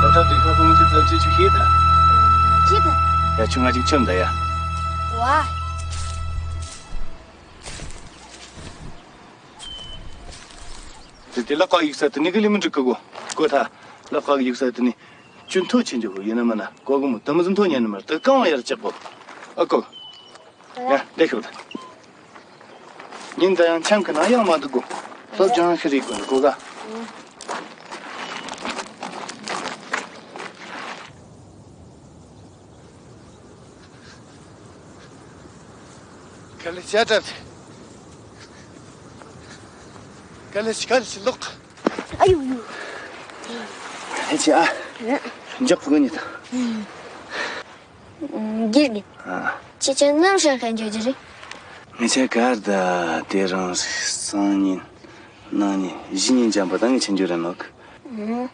ལྟ་འདི་ཁ་ཁོང་ཚོས་ཚབ་ཅིག་ཆུ་ཤེས་ད། ཤེས་ད། ཡ་ཆུ་ང་ཅིག་ཆོམ་ད་ཡ། ཝ། དེ་ དེ་ལག་པ་གཡུག་ས་དེ་ནི་གི་ལི་མི་འགྲིག་གི་གོ། གོ་ཐལ། ལག་པ་གཡུག་ས་དེ་ནི་ཅུང་མཐོ་ཆེན་འཇོག་གི་ཡིན་ན་མིན་ན་གོ་གི་མོ། དེ་མི་ཟིན་མཐོ་ཉན་ནི་མར་དེ་གང་བ་ཡར་བཅག་གོ། ཨ་གོ། ཡ་འདི་ཤོག་ད། ཉིན་ད་ཡང་འཆམ་གི་ན་ཡང་མ་འདུག་གོ། སློབ་སྦྱོང་ཤི་རིག་གོ་གོ་ག་ག་ལེ་བྱ་གྲབས། ག་ལེ་ཤི་ག་ལེ་ཤི་ལོག་ཨ་ཡུ་ཡུ། ཧེ་ཆི་ཨ། ཨ། འཇོག་ཕུག་ཉི་ད། ཨ། དགེ་རྒན། ཨ། ཁྱེད་ཅག་ནམ་ཧྲང་ཧའེ་འགྱོ་རྒྱུ་རེད། ངེད་ཅག་གར་ད་དེ་རིང་སང་ཉིན་གནངས་ཉིན་གཞེས་ཉིན་འཇམ་པོ་ད་ངས་ཕྱིན་རྒྱུ་རེད་ནོག་ཨ།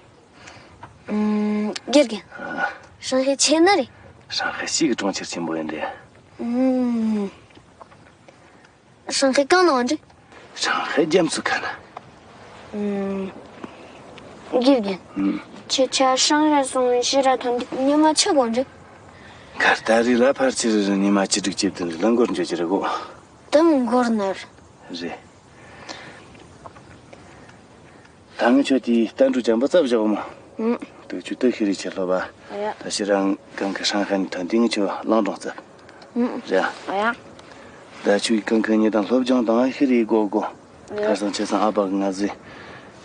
ཨ། དགེ་རྒན། ཨ། ཧྲང་ཧའེ་ཆེ་ན་རེད། ཧྲང་ཧའེ་ཞིག་གི་གྲོང་ཁྱེར་ཆེན་པོ་ཡིན་རེད། ཨ། ཧྲང་ཧའེ་གང་ན་འདྲི། ཧྲང་ཧའེ་རྒྱ་མཚོ་ཁ་ན། ཨུམ། དགེ་རྒན། ཨུམ། ཁྱེད་ཅག་ཧྲང་ཧའེ་སོང་བའི་ཕྱིར་ར་ཐོན་དུས་ཉི་མ་ཆི་གོ་འདྲི། གར་ད་རི་ལ་ཕར་ཕྱིར་རི་ཉི་མ་བཅུ་དྲུག་བཅུ་བདུན་རི་ལ་འགོར་འགྱོ་རྒྱུ་རེད་གོ། དེ་མོ་འགོར་ན་རེད། རེད། ད་ངས་ཁྱོད་དེའི་ལྟ་འགྲོ་ཅན་པོ་བཙབ་བཞག་མོ། ཨུམ། དུ་ཆུ་དུ་ཤི་རི་ཆེ་ལོ་བ། ཨ་ཡ། ད་ཕྱི་རང་གང་གི་ཧྲང་ཧའེ་ནས་ཐོན་དུས་ངས་ཁྱོད་ལང་གྲོང་བཙབ། ཨུམ། རེད། ཨ་ཡ། ད་ཆུའི་གང་གི་ཉི་དང་སློབ་སྦྱོང་དང་ཤི་རི་གོ་གོ། ཨ་ཡ། ཁ་སང་ཆེ་སང་ཨ་ཕ་གི་ང་ཟི།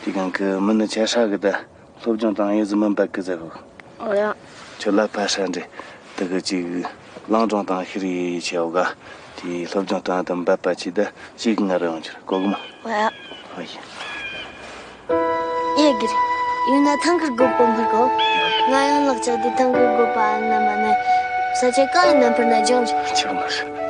དེ་གང་གི་མི་ནི་ཆ་ཧྲ་གི་ད། སློབ་སྦྱོང་དང་ཡོད་ཟི་མི་འབད་གི་ཟེར་གོ། ཨོ་ཡ། ཁྱོད་ལ་ཕ་ཧྲ་འདྲེ། དེ་གི་ཅིག་ལང་གྲོང་དང་ཤི་རི་ཆེ་འོ་ག་དེའི་སློབ་སྦྱོང་དང་དམ་པ་པ་ཆི་ད་ཅིག་ང་རང་ཡོང་ཆེར་གོ་གི་མ། ཨོ་ཡ། ཨོ་ཡ། ཡེ་གིར། ཡུལ་ན་ཐང་གིར་སྒོ་པོ་འཕུར་གོ། ང་ཡང་ལག་ཆགས་དེ་ཐང་གིར་སྒོ་པ་ཨ་ན་མ་ན། ས་ཆ་གང་ཡིན་ན་འཕུར་ན་ཅང་ཆི་ཆི་གི་མ་ཧྲ།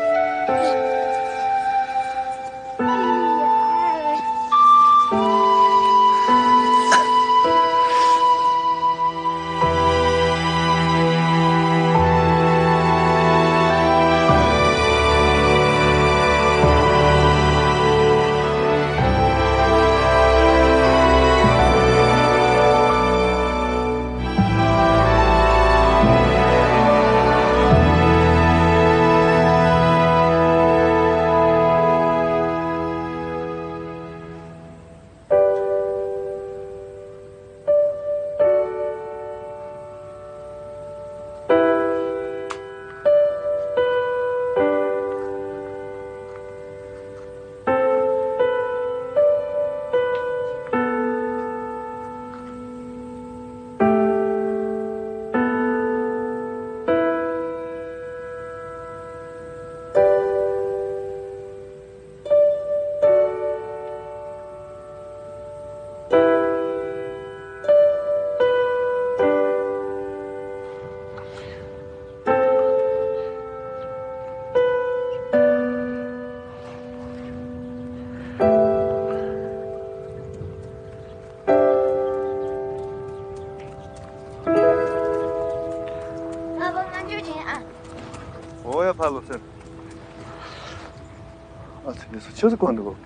ཨ་ཕ་ང་འགྱོ་བྱིན་ཨ། ཨོ་ཡ་ཕ་ལོ་སེར། ཨ་ཙི་ལས་སོ་ཆོས་སུ་གོན་འདུག་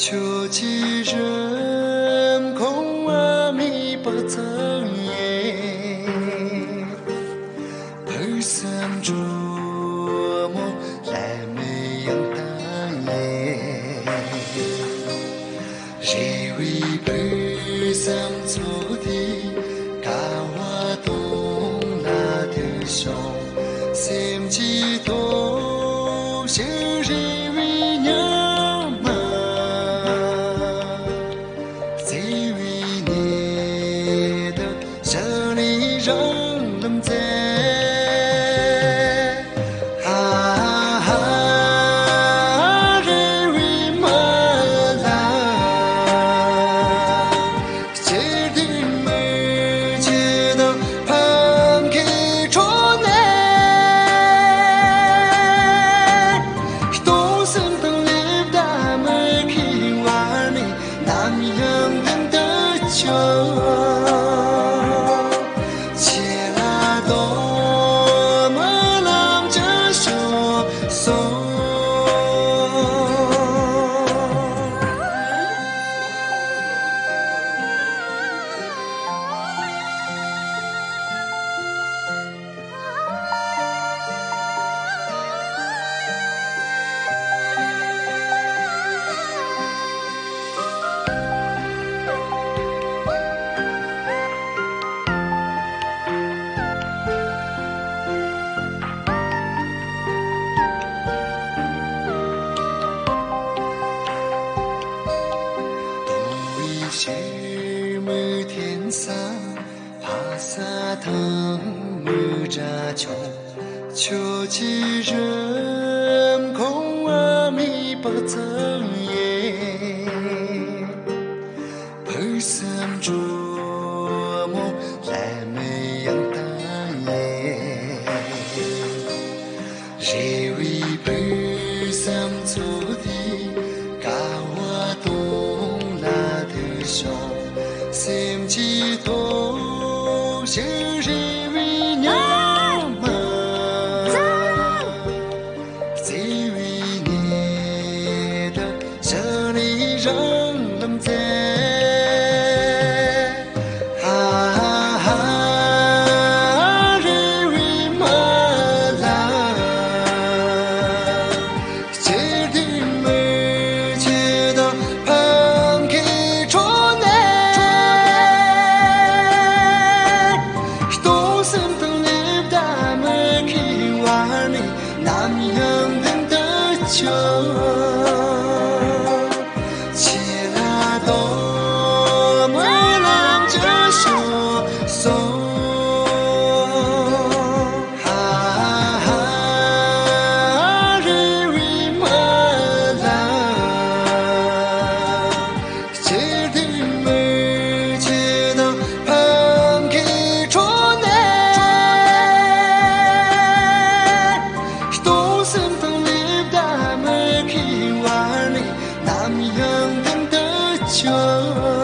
ཁྱོད་ཀྱི་རིན་གོང་བ་མེད་པ་ཙམ་ཡིན། བོད་སེམས་འགྲོ་མོ་ལས་མེད་ཡང་དག་ཡིན། རེ་བའི་བོད་སེམས་ཚོགས་དེ་དགའ་བ་དང་ལ་དུ་བྱུང་། སེམས་ཀྱི་སྟོབས་ཤུགས་རེ་བའི་ཉི་མ། བརྩེ་བའི་ཉི་ཟླ་ཞལ་ནས་རང་ལམ་མཛད། ཧ་ཧ་རེ་བའི་མ་ལ། སྐྱིད་སྡུག་མི་ཆེ་དང་ཕམ་ཁའི་ཁྲོད་ནས། སྟོང་སེམས་དང་ལེབ་ད་མི་ཁའི་བར་ནས། ནམ་ཡང་མདུན་དུ་ཆོད། ཆེ་ལ་དོ་མི་ལམ་གྱི་ཤོག་སོ། དུང་བའི་ཕྱིར་མིག་འཐེན་ས། ཕ་ས་ཐང་མི་དྲ་ཆུང་། ཁྱོད་ཀྱི་རིན་གོང་བ་མེད་པ་ཙམ་ཡིན། བོད་སེམས་འགྲོ་མོ་ལས་མེད་ཡང་དག་ཡིན། རེ་བའི་བོད་སེམས་ཚོགས་དེ་དགའ་བ་དང་ལ་དུ་བྱུང་། སེམས་ཀྱི་སྟོབས་ཤུགས་རེ་བའི་ཉི་མ། བརྩེ་བའི་ཉི་ཟླ་ཞལ་ནས་རང་ལམ་མཛད། ཧ་ཧ་རེ་བའི་མ་ལ། སྐྱིད་སྡུག་མི་ཆེ་དང་ཕམ་ཁའི་ཁྲོད་ནས། སྟོང་སེམས་དང་ལེབ་ད་མི་ཁའི་བར་ནས། ནམ་ཡང་མདུན་དུ་ཆོད། ཆེ་ལ་དོ་མི་ལམ་གྱི་ཤོག་སོ། ཧ་ཧ་རེ་བའི་མ་ལ། སྐྱིད་སྡུག་མི་ཆེ་དང་ཕམ་ཁའི་ཁྲོད་ནས། སྟོང་སེམས་དང་ལེབ་ད་མི་ཁའི་བར་ནས། ནམ་ཡང་མདུན་དུ་ཆོད།